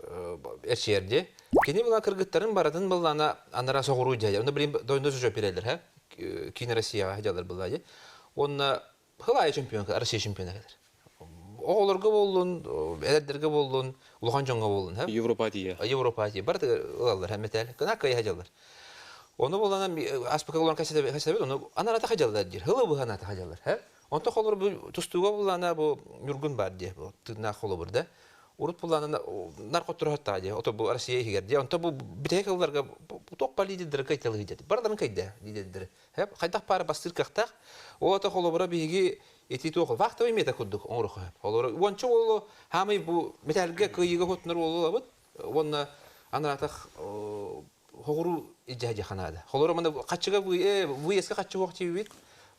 эрчийэр дии. Кини була кыргыттарын барытын быллана анара соҕуруу дьайар. Оны билин дойду жопирелер ха. Киин Россияға дьалар былла дии. Онна хыл чемпион Россия чемпиона кэлэр. Оҕолорго буоллун, эдэрдэргэ буоллун, улахан дьоҥҥо буоллун, ха? Европа тиийэ. Европа тиийэ. Барыта ылаллар, ха, металл. Кына кыайа дьаллар. Ону буолан аспыка олорон кэсэбит, ону анарата хадьаллар диир. Хылы быһаната хадьаллар, ха? Онто холор бу тустууга буллана бу Ньургун бар дии, бу тыыннаах холобур да. Урут буллана наркотур дии, ото бу Россия иһигэр дии. Онто бу бүтэһик ылларга туох ба лидердер кайталыы дии. Барыларын кайда лидердер. Хайдах паара бастыыр кыахтаах. Ол ата холобура биһиги ити туох вахтовый мета курдук оҥоруох. Холобура уонча уолу хаамай бу металлга кыайыыга хотунар уолу уонна анаратах хоҕуруу илдьэ ханаада. Холобура маны хаччыга выездка хаччы хуох тиийбит.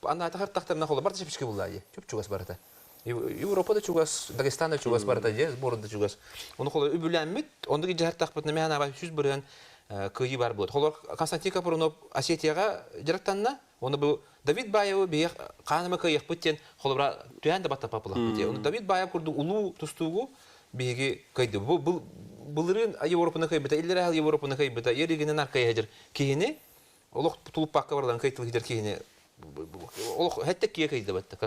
Анаатахар тахтарына холобура барыта чэпчэки буллаа дии. Чуп-чугас барыта. Европа да чугас, Дагестан да чугас барыта дии, сборун да чугас. Ону холобура үбүлээммит, оннук илдьэ тахпытына мэ анаба 100% кыайыы бар буолуот. Холор Константин Капрунов Осетияҕа дьарыктанна, Оны бу Давид Баевы биһиэх хааныма кыайыахпыт диэн холобура түһээн да баттапапылахпыт диэн. Оны Давид Баев курдук улуу тустуугу биһиги кыайды. Бу былырыын Европаны кыайбыта, иллэрэ Европаны кыайбыта, еригинен аркайа киһини олох тулуппакка барылан кыайтыл хидер киһини олох хэтте кие кыйды батта.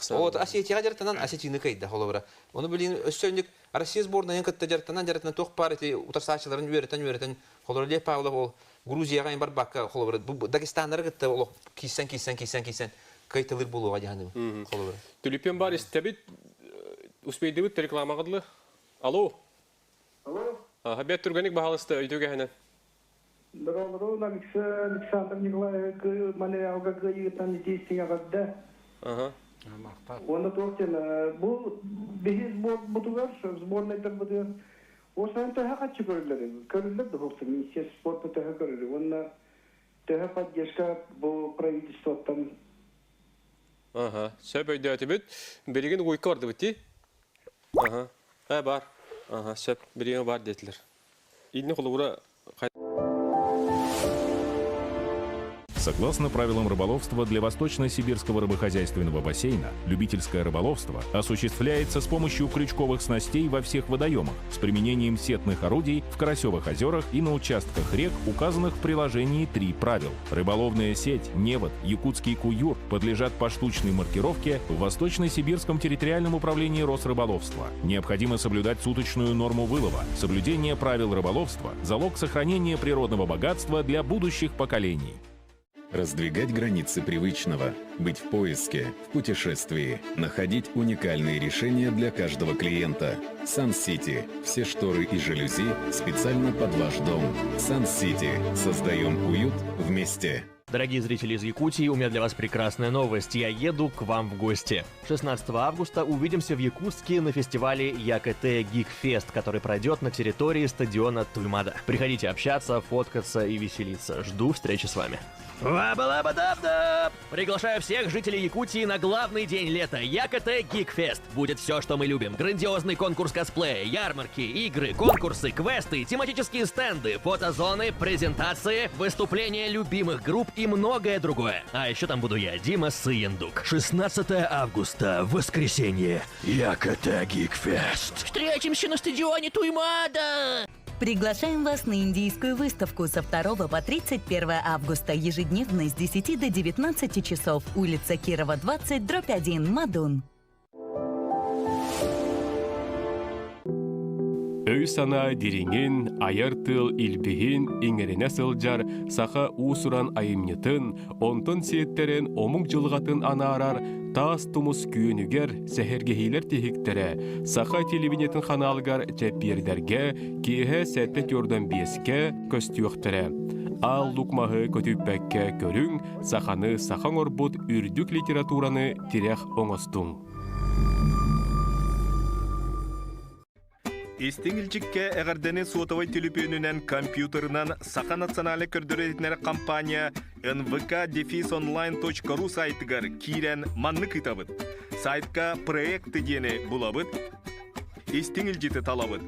Вот Осетияга жартанан Осетины кыйды холобура. Оны билин өссөннүк Россия сборнайын кытта жартанан жартанан туох пар эти утарсаачыларын үөрэтен үөрэтен холобура Лев Павлов ол Грузияга барбакка холобура Дагестаннары кытта олох кисэн кисэн кисэн кисэн кайтылыр болуға жаһаным холобура. Түлүпен бар истебит успейдибит рекламаҕыдлы. Алло. Алло. Хабет түргәник баһалысты өйдүгә хәнә. Здорово, Александр Николаевич, Малеалга кыйыттан итистиңе гадда. Ага. Онда тоқтен, бұл биһи сбор бутугар, сборныйдар бутугар. Осынан төһө каччы көрүлөр. Көрүлөр да хоқты, министерство спорта төһө көрүлөр. Онна төһө поддержка бу правительствоттан. Ага. Сөп өйдөтүбүт. Билигин уйка барды бити. Ага. Ә бар. Ага, сөп билигин бар детилер. Инне холобура Согласно правилам рыболовства для Восточно-Сибирского рыбохозяйственного бассейна, любительское рыболовство осуществляется с помощью крючковых снастей во всех водоемах с применением сетных орудий в Карасевых озерах и на участках рек, указанных в приложении 3 правил. Рыболовная сеть, невод, якутский куюр подлежат поштучной маркировке в Восточно-Сибирском территориальном управлении Росрыболовства. Необходимо соблюдать суточную норму вылова. Соблюдение правил рыболовства – залог сохранения природного богатства для будущих поколений. Раздвигать границы привычного, быть в поиске, в путешествии, находить уникальные решения для каждого клиента. Сан-Сити. Все шторы и жалюзи специально под ваш дом. Сан-Сити. Создаем уют вместе. Дорогие зрители из Якутии, у меня для вас прекрасная новость. Я еду к вам в гости. 16 августа увидимся в Якутске на фестивале ЯКТ Geek Fest, который пройдет на территории стадиона Туймада. Приходите общаться, фоткаться и веселиться. Жду встречи с вами. Вабалабадабдаб! Приглашаю всех жителей Якутии на главный день лета – ЯКТ Geek Fest. Будет все, что мы любим. Грандиозный конкурс косплея, ярмарки, игры, конкурсы, квесты, тематические стенды, фотозоны, презентации, выступления любимых групп и многое другое. А еще там буду я, Дима Сыендук. 16 августа, воскресенье. ЯКТ Гикфест. Встретимся на стадионе Туймада! Приглашаем вас на индийскую выставку со 2 по 31 августа ежедневно с 10 до 19 часов. Улица Кирова, 20, дробь 1, Мадун. Өй-санаа дириҥин, айар тыл илбиһин иҥэринэ сылдьар саха уус-уран айымньытын, онтон сиэттэрэн омук дьылҕатын анаарар таас тумус күөнүгэр сэһэргэһиилэр тиһиктэрэ саха телевидениетын ханаалыгар чэппиэрдэргэ киэһэ 7:45-кэ көстүөхтэрэ. Аал лук маһы көтүппэккэ көрүҥ, саханы саха оҥорбут үрдүк литератураны тирэх оҥостуҥ. Истиҥ илдьиккэ эҕэрдэни суотабай түлүпүөнүнэн, компьютерынан Саха национальнай көрдөрөр-иһитиннэрэр компания nvk-онлайн.ру сайтыгар киирэн маннык ыытабыт. Сайтка «Проекты» диэни булабыт, истиҥ илдьити талабыт.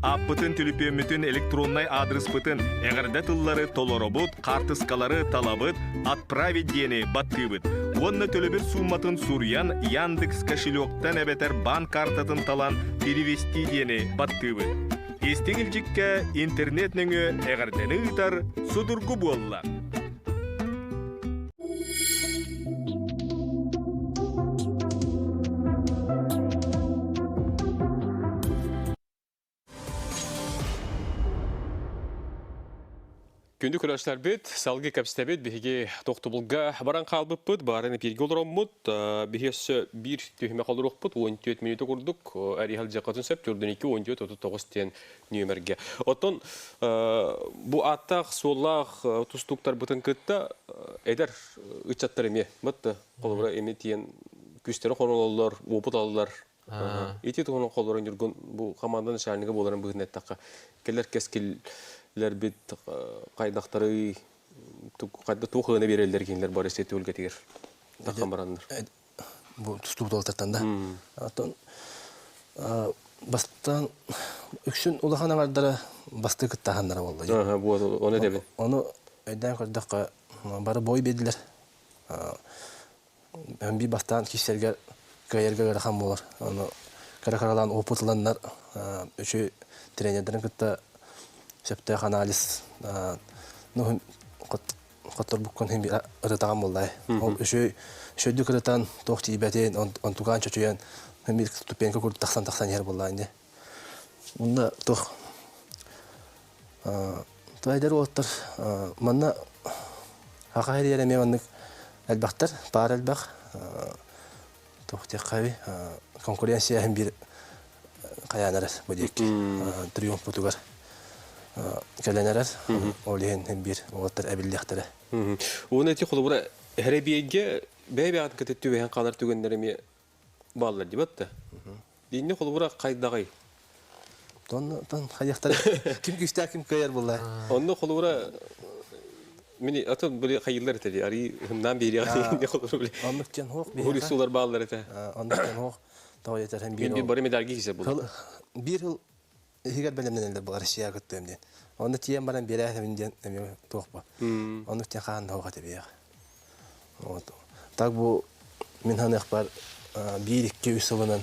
Ааппытын, түлүпүөммүтүн, электроннай аадырыспытын, эҕэрдэ тыллары толоробут, хаартыскалары талабыт, «Отправить» диэни баттыыбыт. Уонна төлөбүр суумматын суруйан Яндекс кошелектан эбэтэр баан картатын талан «Перевести» диэни баттыыбыт. Истиҥ илдьиккэ интернет нөҥүө эҕэрдэни ыытар судургу буолла. Күндү көрөөччүлэрбит, салгыы кэпсэтэбит, биһиги тохтобулга баран хаалбыппыт, баарын эпииргэ олороммут, биһи өссө биир түһүмэх олоруохпут, 14 мүнүүтэ курдук, эриһэл дьахатын сөп, 42 14 39 диэн нүөмэргэ. Оттон бу ааттаах, суоллаах тустууктарбытын кытта эдэр ыччаттар эмиэ, батта, холобура эми тиэн күүстэрэ хонололлор, уопут алаллар. Ити туһунан холобура Ньургун бу команда начальнига буоларын быһыытынан эттэххэ, кэлэр кэскиллэрбит хайдахтарый, хайда туох ыаны биэрэллэр кинилэр бары сети үлгэтигэр таххан бараннар. Бу тустуу туолтартан да. Оттон бастаан үксүн улахан аҥардара бастыы кыттаһаннара буолла. Аха, бу ону этэбин. Ону өйдөөн көрдөххө бары бой биэрдилэр. Биир бастаан киирсэргэ кыайарга ыарахан буолар. Ону кыра-кыралаан опыт ыланнар үчүгэй тренердэрин кытта сөптөөх анализ ну хотторбуккун иһин ырытаҕын буоллай. Ол үчүгэй үчүгэйдик ырытан туох тиийбэтин онтугаан чочуйан биир ступенька курдук тахсан-тахсан иһэр буоллаҕа ини. Уонна туох Эдэр уолаттар манна Аха эрийэр эмиэ маннык элбэхтэр, паар элбэх. Туох диэххэ конкуренция иһин биир хайаан эрэр бу диэки триумфпутугар кэлэн эрэр. Ол иһин биир уолаттар эбиллиэхтэрэ. Уонна ити холобура Эрэбиэйгэ бэйэ-бэйэҕин кытта түбэһэн хаалар түгэннэр эмиэ бааллар дибат да. Динни холобура хайдаҕый? Тон хайахтар ким күүстээх ким кыайар буолла. Онно холобура мини аты били хайыллар этэ ди ари хымнаан биэриэҕэ холобура били. Оннук тен хоох Хурисулар бааллар этэ. Оннук тен хоох тоҕо этэр биир бир бары медальги кисе буолар. Биир хыл иһигэр бэлэмнэнэллэр бу Россия кыттыам диэн. Онно тиийэн баран биэрээтэбин диэн эмиэ туох бу. Оннук тен хаан хоох этэ биэх. Вот. Так бу мин ханыахпар биир икки үс сылынан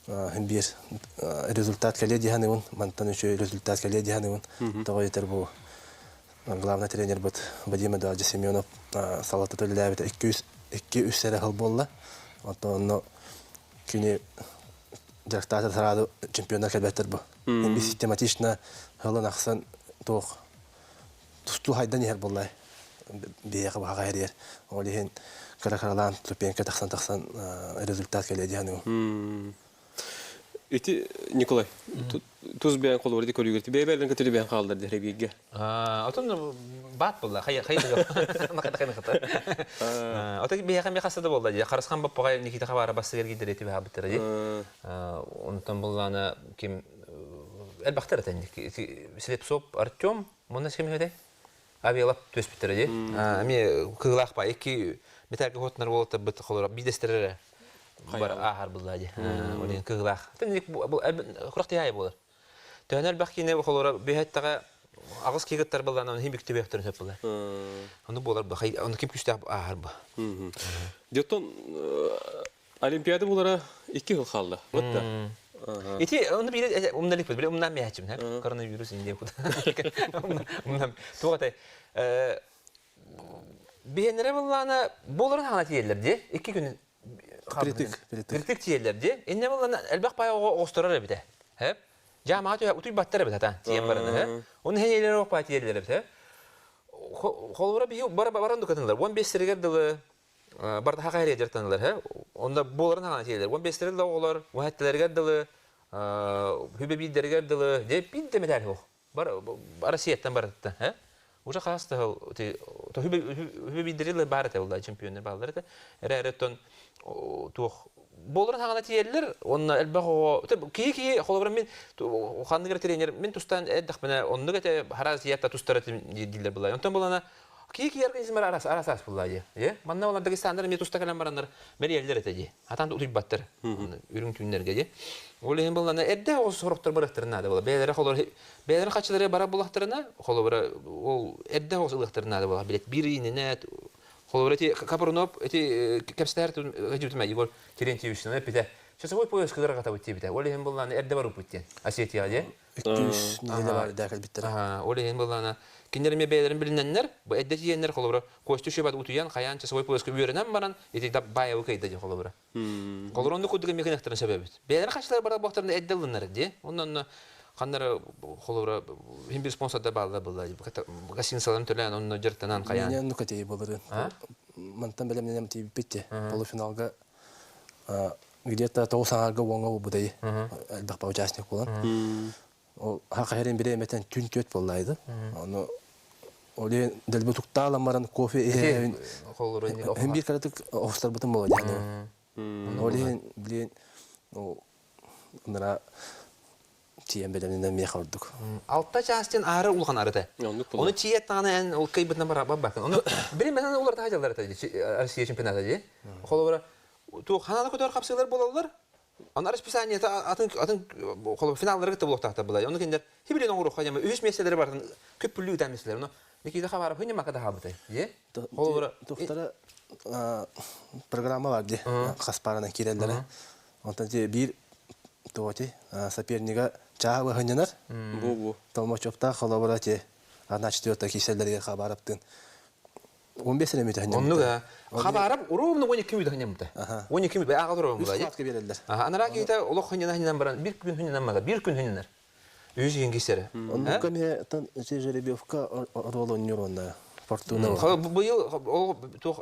биир результат кэлиэ дии саныыбын. Мантан үчүгэй результат кэлиэ дии саныыбын. Тоҕо диэтэр бу главный тренербит Вадим Эдуардович Семенов салата төллөөбүтэ 2-3 эрэ сыл буолла. Оттон онно кини дьарыктаата сразу чемпионнар кэлбэттэр бу. Систематично сылын ахсын туох тустуу хайдан иһэр буоллай биһиэхэ баҕа эрийэр ол иһин кыра-кыралаан ступенька тахсан-тахсан результат кэлиэ дии саныыбын. Ити Николай, тус бэйэн холобур ити көрүүгэр бэйэ-бэйэлэрин кытары бэйэн хааллар дии бииргэ. Отон баат буолла, хайа хайа Ото биһиэхэ эмиэ хаста да буолла дии. Харысхан баппаҕай Никита Хабара бастыгар киирдэр ити баһаабыттара дии. Онтон буллаана ким элбэхтэр этэн Слепцов Артем Мунна ким үһүтэй? Авиалап түөспүттэрэ дии. Эмиэ кыылаах ба икки металлга хотунар уолаттарбыт холоро биирдэстэрэ эрэ бар ааһар булла дии. Ол иһин кыылаах. Курах тиһаайа буолар. Төһөн элбэх киинэ холоро бүһэттэҕэ Аҕыс киһи кыттар буоллаҕына, ону иһин бүктүбүөхтэрин сөп буолар. Ону буолар бу. Ону ким күүстээх ааһар бу. Дьоттон Олимпиада булара икки сыл хаалла. Вот да. Ити оны биир умналикпит, биле умнам мээчим, коронавирус инде умнам. Туох этэй? Биһиэннэрэ буллаана боларын хаана тиийэллэр дии. Икки күн Притык, притык. Притык тиийэллэр дии. Инне буллаана элбэх пай оҕосторор эбитэ. Хэп. Жаамаҕа түһэ утуйбаттар эбит ата тиийэн баран һэ. Оны хэньэлэр ох пай тиийэллэр эбит һэ. Холобура биһи бара баран дукатынылар. 15 сиригэр дылы барда хаха эрэ дьартаналар һэ. Онда буоларын хаана тиийэллэр. 15 дылы оҕолор, уһатталарыгар дылы, хүбэ биирдэригэр дылы, дьэ биир да медаль суох. Бар Россияттан барытта, э? Уже хас да хүбэ биирдэри баар этэ буолла чемпионнар бааллар этэ. Эрэ оттон туох буоларын хаҕана тиийэллэр, онно элбэх оҕо киһи киһи холобура мин ханнык эрэ тренер мин тустан эрдэхпинэ оннук этэ хараас тиийээт тустар этим дииллэр буолла. Онтон булана киһи киһи организмар арас арас ас буолла дии. Е? Манна олар Дагестандар эмиэ туста кэлэн бараннар мэрийэллэр этэ дии. Атан утуйбаттар. Үрүҥ түүннэргэ дии. Ол иһин буллана эрдэ оҕус сороктор барыахтарын наада буола. Бэйэлэрэ холор бэйэлэрин хаччылары бара булахтарына, холобура ол эрдэ оҕус ылыахтарын наада буола. Билет биир иининэ холобура эти Капрунов эти кэпсэтэр эдьүтүмэ Егор Терентьевич эппитэ. Часовой пояс кыгыргатабыт диэбитэ. Ол иһин буллана эрдэ барыппыт диэн. Осетияҕа дии. Үс нэдиэлэ баар даа кэлбиттэрэ. Ол иһин буоллаҕына, кинилэр эмиэ бэйэлэрин билинэннэр, бу эрдэ тиийэннэр, холобура, Костя Шебат утуйан, хайаан часовой пояска үөрэнэн баран, ити Баевы кыайда дии холобура. Холобура, оннук курдук эмиэ гыныахтарын сөп эбит. Бэйэлэрин хаччылар барар буолтарына эрдэ ылыннар дии. Онно ханнара холобура, иһин бир спонсордар бааллар буолла гостиницаларын төлөөн, онно дьарыктанан хайаан. Меня оннук этии болырын. Мантан бэлэмнэнем тиийбиппит те. Полуфиналга где-то тоҕус аҥаарга уоҥҥа буолбутай элбэх участник буолан ол хахаһерин бириэмэтэн түн түөт буоллаайды ону ол иһин дэлби туктаалан баран кофе иһэбин иһин биир кыратык оҕустарбытым буола диэн ол иһин билин ынара тиийэн бэлэмнэнэн миэхэ ордук алта чаас диэн аары улахан арыта ону тиийэт даҕаны эн ол кыйбытынан барбаккын ону бириэмэтин уларыта сылдьаллар этэ Россия чемпионата дии холобура туох ханаана көтөр хапсыылар буолаллар аны расписаниета атын атын холобура финаллары кытта буолуохтаахтар былай ону кинилэр хибилин оҥоруохха дьама үһүс миэстэлэри барытын күппүлүү ыытан миэстэлэр ону Никита Хабаров хынньамакка да хаалбытай дии холобура тухтара программа бар дии хас пааранан киирэллэрэ онтон биир туоти сопернига чааһы быһынньанар бу бу Толмачевтаах холобура ти одна четвертая киселлэригэр Хабаровтыын 15 эрэ мүтэ Оннук аа. Хабаров ровно 12 мүтэ ханньаммыта. 12 мүтэ ааҕа турар Үс хатка биэрэллэр. Анараа киһитэ олох ханньана ханньанан баран бир күн ханньанан мага бир күн ханньанар. Үс иһин кисэрэ. Оннукка эмиэ жеребьевка оруол оонньуур уонна Фортуна. Быйыл ол туох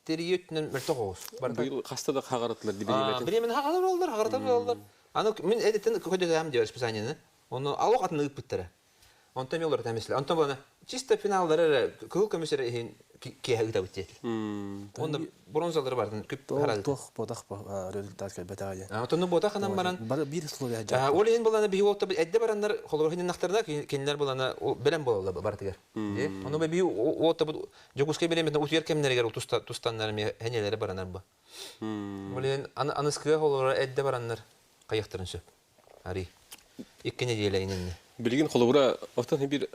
терийөттүнэн мөлтөх оҕус. Быйыл хаста да хаҕаратылар бириэмэтин. Бириэмэни хаҕалар оллар, хаҕаратар оллар. Аны мин эдиттен көдөтөм диye расписаниены. Оны алох атын ыыппыттара. Онтон эмиэ олорто эмисле. Онтон буолана чисто финаллары эрэ кыһыл көмүс эрэ иһин киэһэ ыытабыт диэтил. Онно бронзалары бартын күп харалды. Туох ботах результат кэлбэтэҕэ диэн. Отонну ботах анан баран. Бары биир условия Ол иһин булана биһи уолта эдде бараннар холобур хиннахтарына кинилэр булана бэлэм буолаллар барытыгар. Ону биһи уолта Дьокуускай бэлэмитин утуйар кэмнэригэр тустаннар эмиэ хэньэлэри баранар бу. Ол иһин аныскыга холобура эдде бараннар хайыахтарын сөп. Ари. Икки нэдиэлэ иннинэ. Билигин холобура оттон биир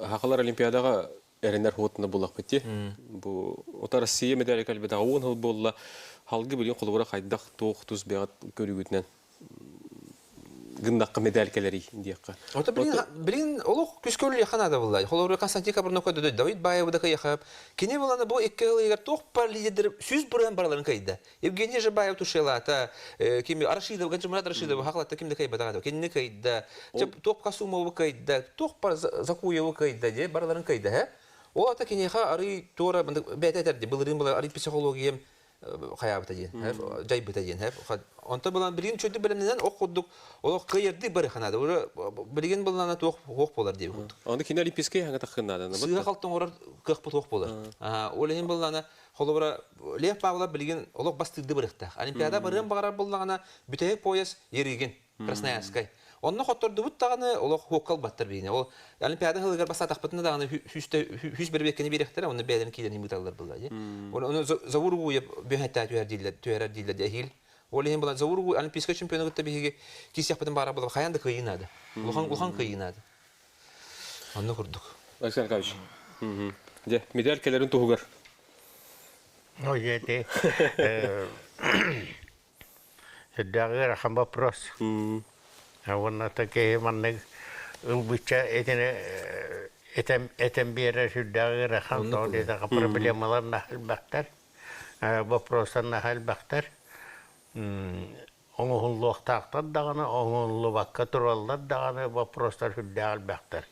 хахалар Олимпиадаҕа эрэнэр хуотуна буллахпыт дии. Бу ота Россия медали кэлбэтэҕэ уон сыл буолла. Халгы билигин холобура хайдах туох тус бэҕэт көрүүгүтүнэн гыннахха медаль кэлэрий диэххэ. Ото билин билин олох күскөлүөххэ наада буолла. Холобура Константин Кабарнов Давид Баевы да кыйахап. Кини буланы бу икки ылыгар туох пар лидер сүз бырыан бараларын кыйда. Евгений Жабаев тушелата, ким Рашидов, Гаджимурат Рашидов хахлатта ким да кыйбатаҕа кинини кыйда, туох Касумову кыйда, туох пар Закуеву кыйда де бараларын кыйда, э? Ол ата киниэхэ арый туора бэйэтэ этэрди былырыын была арый психологиям хайаабыта диэн, дьайбыта диэн. Онтон булан билигин чөйдүк бэлэмнэнэн ох курдук олох кыайырдыы бары ханаада. Уже билигин буллана туох хуох буолар диэбит курдук. Аны кини олимпийскай хаҥа таххыннаада. Сыыһа халты оҥорор кыахпыт хуох буолар. Ол иһин буллана холобура Лев Павлов билигин олох бастыырды барыахтаах. Олимпиада барыан баҕарар буллаҕына бүтэһик пояс Ерыгин, Красноярскай. Онно хоттордубут даҕаны олох хуокка ылбаттар биһини. Ол Олимпиада сылыгар бастаатахпытына даҕаны сүүс бэрэбиэркэни биэриэхтэрэ, онно бэйэлэрин киирэн ыыталлар буолла дии. Ону Завур Угуев бүһэттээ түһэр дииллэр, түһэрэр дииллэр дии эһиил. Ол иһин буолан Завур Угуев олимпийскай чемпиону кытта биһиги киирсиэхпитин баара буолла хайаан да кыайыы наада. Улахан улахан кыайыы наада. Онно курдук. Александр Николаевич. Дьэ, медаль кэлэрин туһугар. Ну, эти сүрдээх ыарахан вопрос. Уонна киһи маннык ылбычча этини этэн этэн биэрэр сүрдээх ыарахан тоҕо диэтэххэ проблемалар наһаа элбэхтэр, вопростар наһаа элбэхтэр. Оҥоһуллуохтаахтар даҕаны, оҥоһуллубакка тураллар даҕаны вопростар сүрдээх элбэхтэр.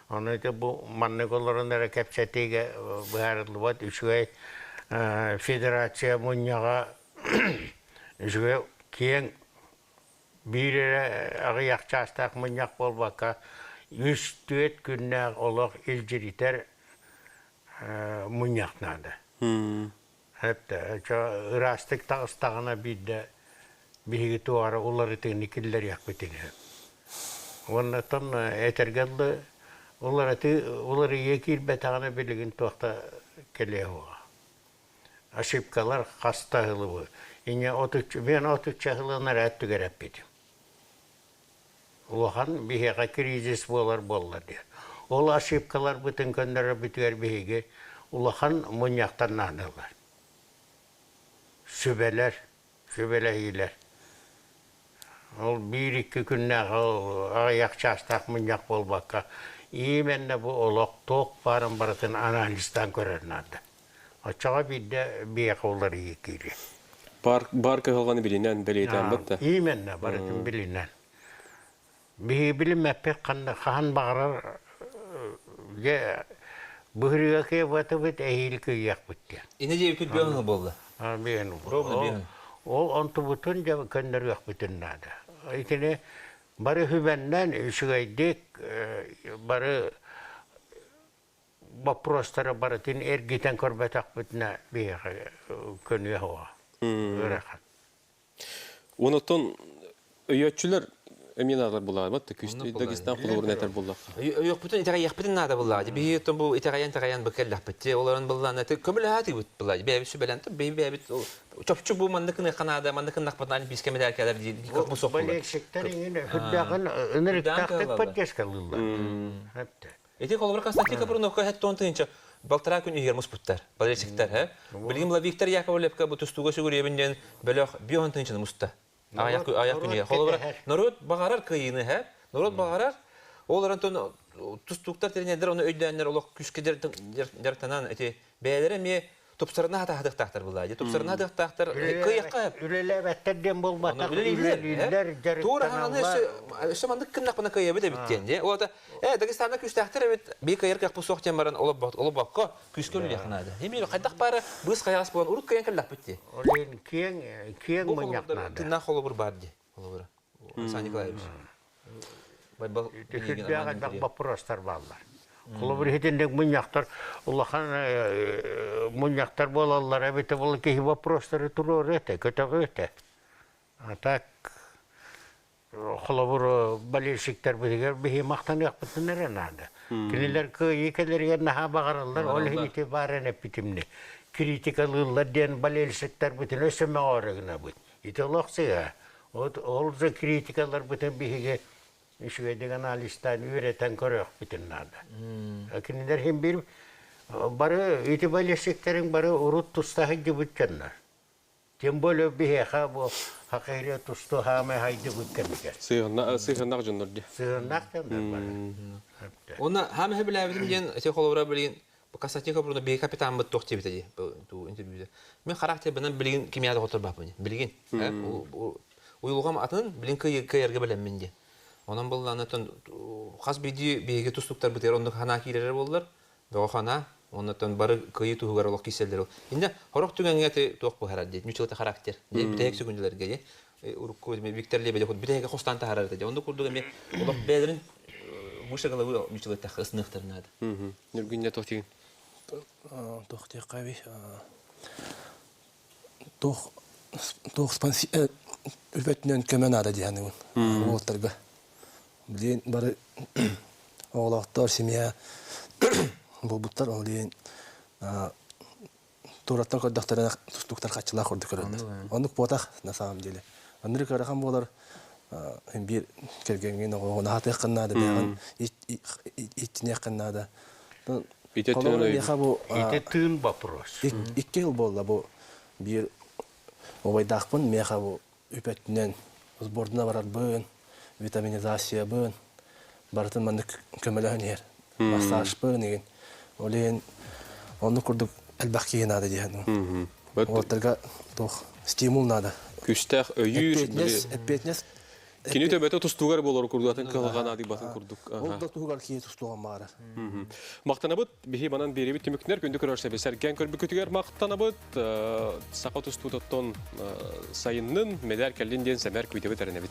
Ону ити бу маннык олорон эрэ кэпсэтиигэ быһаарыллыбат үчүгэй федерация мунньаҕа үчүгэй киэҥ биир эрэ аҕыйах чаастаах мунньах буолбакка үс-түөрт күннээх олох илдьиритэр мунньах наада. Ыраастык таҕыстаҕына биирдэ биһиги туох эрэ уларытыыны киллэриэхпитин сөп. Уонна оттон этэргэ дылы уларытыы уларыйыы киирбэтэҕинэ билигин туох да кэлиэ суоҕа. Ошибкалар хаста ыһылыбы. Инньэ отучча мен отучча ыһылын эрэ өттүгэр эппитим. Улахан биһиэхэ кризис буолар буолла диэн. Ол ошибкаларбытын көннөрөрбүтүгэр биһиги улахан мунньахтар наадалар. Сүбэлэр, сүбэлэһиилэр. Ол биир-икки күннээх аҕыйах чаастаах мунньах буолбакка, именно бу олох туох баарын барытын анализтаан көрөр наада. Оччоҕо биирдэ биһиэхэ уларыйыы киириэ. Бар, бар кыһалҕаны билинэн бэлиэтээн да. Именно барытын билинэн. Биһиги билиммэппит ханна хаһан баҕарар дьэ быһырыга кыайбатыбыт эһиил кыайыахпыт диэн. Инэ диэбиппит быаһыҥы буолла. Биэн Ровно Ол онтубутун дьэ көннөрүөхпүтүн наада. Итини бары хүбэннэн үчүгэйдик бары боппуруостары барытын эргитэн көрбөтөхпүтүнэ биһиэхэ көнүө суоҕа ыарахан. Онотон өйөөччүлэр эмиэ наадалар булаабат да күүс Дагестан холобурун этэр буоллахха. Өйөхпүтүн итэҕэйиэхпитин наада буллаа. Биһи оттон бу итэҕэйэн итэҕэйэн бу кэллэхпит. Олорон буллаана көмөлөһөөтүбүт буллаа. Бэйэбит сүбэлэн бэйи бэйэбит чопчу бу маннык гыныахха наада, маннык гыннахпытына олимпийскай медаль кэлэр диир бу суох буолар. Болельщиктар иҥин үрдээҕин ынырыктаахтык поддержкалыыллар. Ити холобур Константин Капруновка хэттон тыынча балтараа күн иһигэр муспуттар. Болельщиктар, һэ? Билигин мла Виктор Яковлевка бу тустууга сүгүрүйэбин диэн бөлөх бион тыынчаны муста. Аяқ аяқ күнүгэр. Холобура, норуот баҕарар кыайыыны, һэ? Норуот баҕарар. Ол онтон тустууктар тренердер ону өйдөөннөр олох күүскэ дьарыктанан эти бэйэлэрэ эмиэ тупсарына хатаһатыахтаахтар былаа. Тупсарына хатыахтаахтар кыайахха үлэлээбэттэр диэн буолбатах үлэлииллэр дьарыктаналлар. Өссө маннык гыннахпына кыайабыт эбит диэн дии. Ол э Дагестана күүстээхтэр эбит бии кыайар кыахпыт суох диэн баран олобокко күүскэ үлэлиэх наада. Эмиэ хайдах баара быыс хайаҕас буолан урут кыайан кэллэхпит дии. Ол иһин киэҥ киэҥ мунньах наада. Тыыннаах холобур баар дии. Холобура. Александр Николаевич. Сүрдээх элбэх боппуруостар бааллар. Холобур итинник мунньахтар улахан мунньахтар буолаллар эбитэ буолла киһи боппуруостары туруоруо этэ, көтөҕүө этэ. А так холобур болельщиктарбытыгар биһи махтаныахпытын эрэ наада. Кинилэр кыайыы кэлэригэр наһаа баҕараллар, ол иһин ити баарын эппитимни. Критикалыыллар диэн болельщиктарбытын өссө мөҕөөрү гынабыт. Ити олох сыыһа. Вот ол же критикаларбытын биһиги үчүгэйдик анализтаан үөрэтэн көрүөхпүтүн наада. Кинилэр иһин биир бары ити болельщиктериҥ бары урут туста сылдьыбыт дьоннор. Тем более биһиэхэ бу хакыйры тусту хаамай хайдыбыт кэмигэр. Сыһыаннаах дьоннор дии. Сыһыаннаах дьоннор бары. Уонна хаамай билээбитим диэн ити холобура билигин Константин Копрунов биһиги капитаммыт туох диэбитэ дии интервьюда. Мин характербынан билигин кимиэхэ да хотторбаппын. Билигин. Уйулҕам атын билин кыайарга бэлэммин диэн. Онон быллаанаттан хас биирдии биһиги тустуктарбытыгар оннук санаа киирэрэ буоллар, бөҕө ханаа, оннуттан бары кыайыы туһугар олох киирсэллэр. Иннэ хорох түгэҥҥэ ти туох буһарар диye, ньуччалата характер. Диye бүтэһик сүгүндүлэргэ диye. Урукку Виктор Лебедев бүтэһигэ хостаан таһаарар этэ. Оннук курдук эмиэ олох бэйэлэрин выше головы ньуччалата ысыныахтарын наада. Ньургуння туох диигин? Туох диэххэ туох туох үбэтинэн көмө наада дии саныыбын уолаттарга. Билигин бары оҕолоохтор, семья буолбуттар, ол иһин туораттан көрдөхтөрүнэ тустууктар хаччылаах курдук көрөллөр. Оннук буотах на самом деле. Андрей ыарахан буолар. Биир кэргэҥҥин оҕоҕун аһатыаххын наада, бэйэҕин ииттиниэххин наада. Холобура, миэхэ бу Ити тыын вопрос. Икки жыл буолла бу биир убайдаахпын миэхэ бу үп өттүнэн сбордуна барарбын, витаминизациябын барытын маннык көмөлөһөн иһэр. Массажпын игин. Ол иһин оннук курдук элбэх киһи наада диэн. Уолаттарга туох стимул наада. Күстээх өйүүр. Эппиэтинэс, эппиэтинэс. Кини төбөтө тустуугар болор курдук, атын кыһалҕа наадыйбатын курдук. Ол да туһугар киһи тустуоҕун баҕарар. Махтанабыт, биһи манан биэрибит түмүктэнэр күндү көрөр сэби сэргээн көрбүкүтүгэр махтанабыт. Саха тустуутуттан сайыннын, медаль кэллин диэн сэмээр күүтэбит эрэнэбит.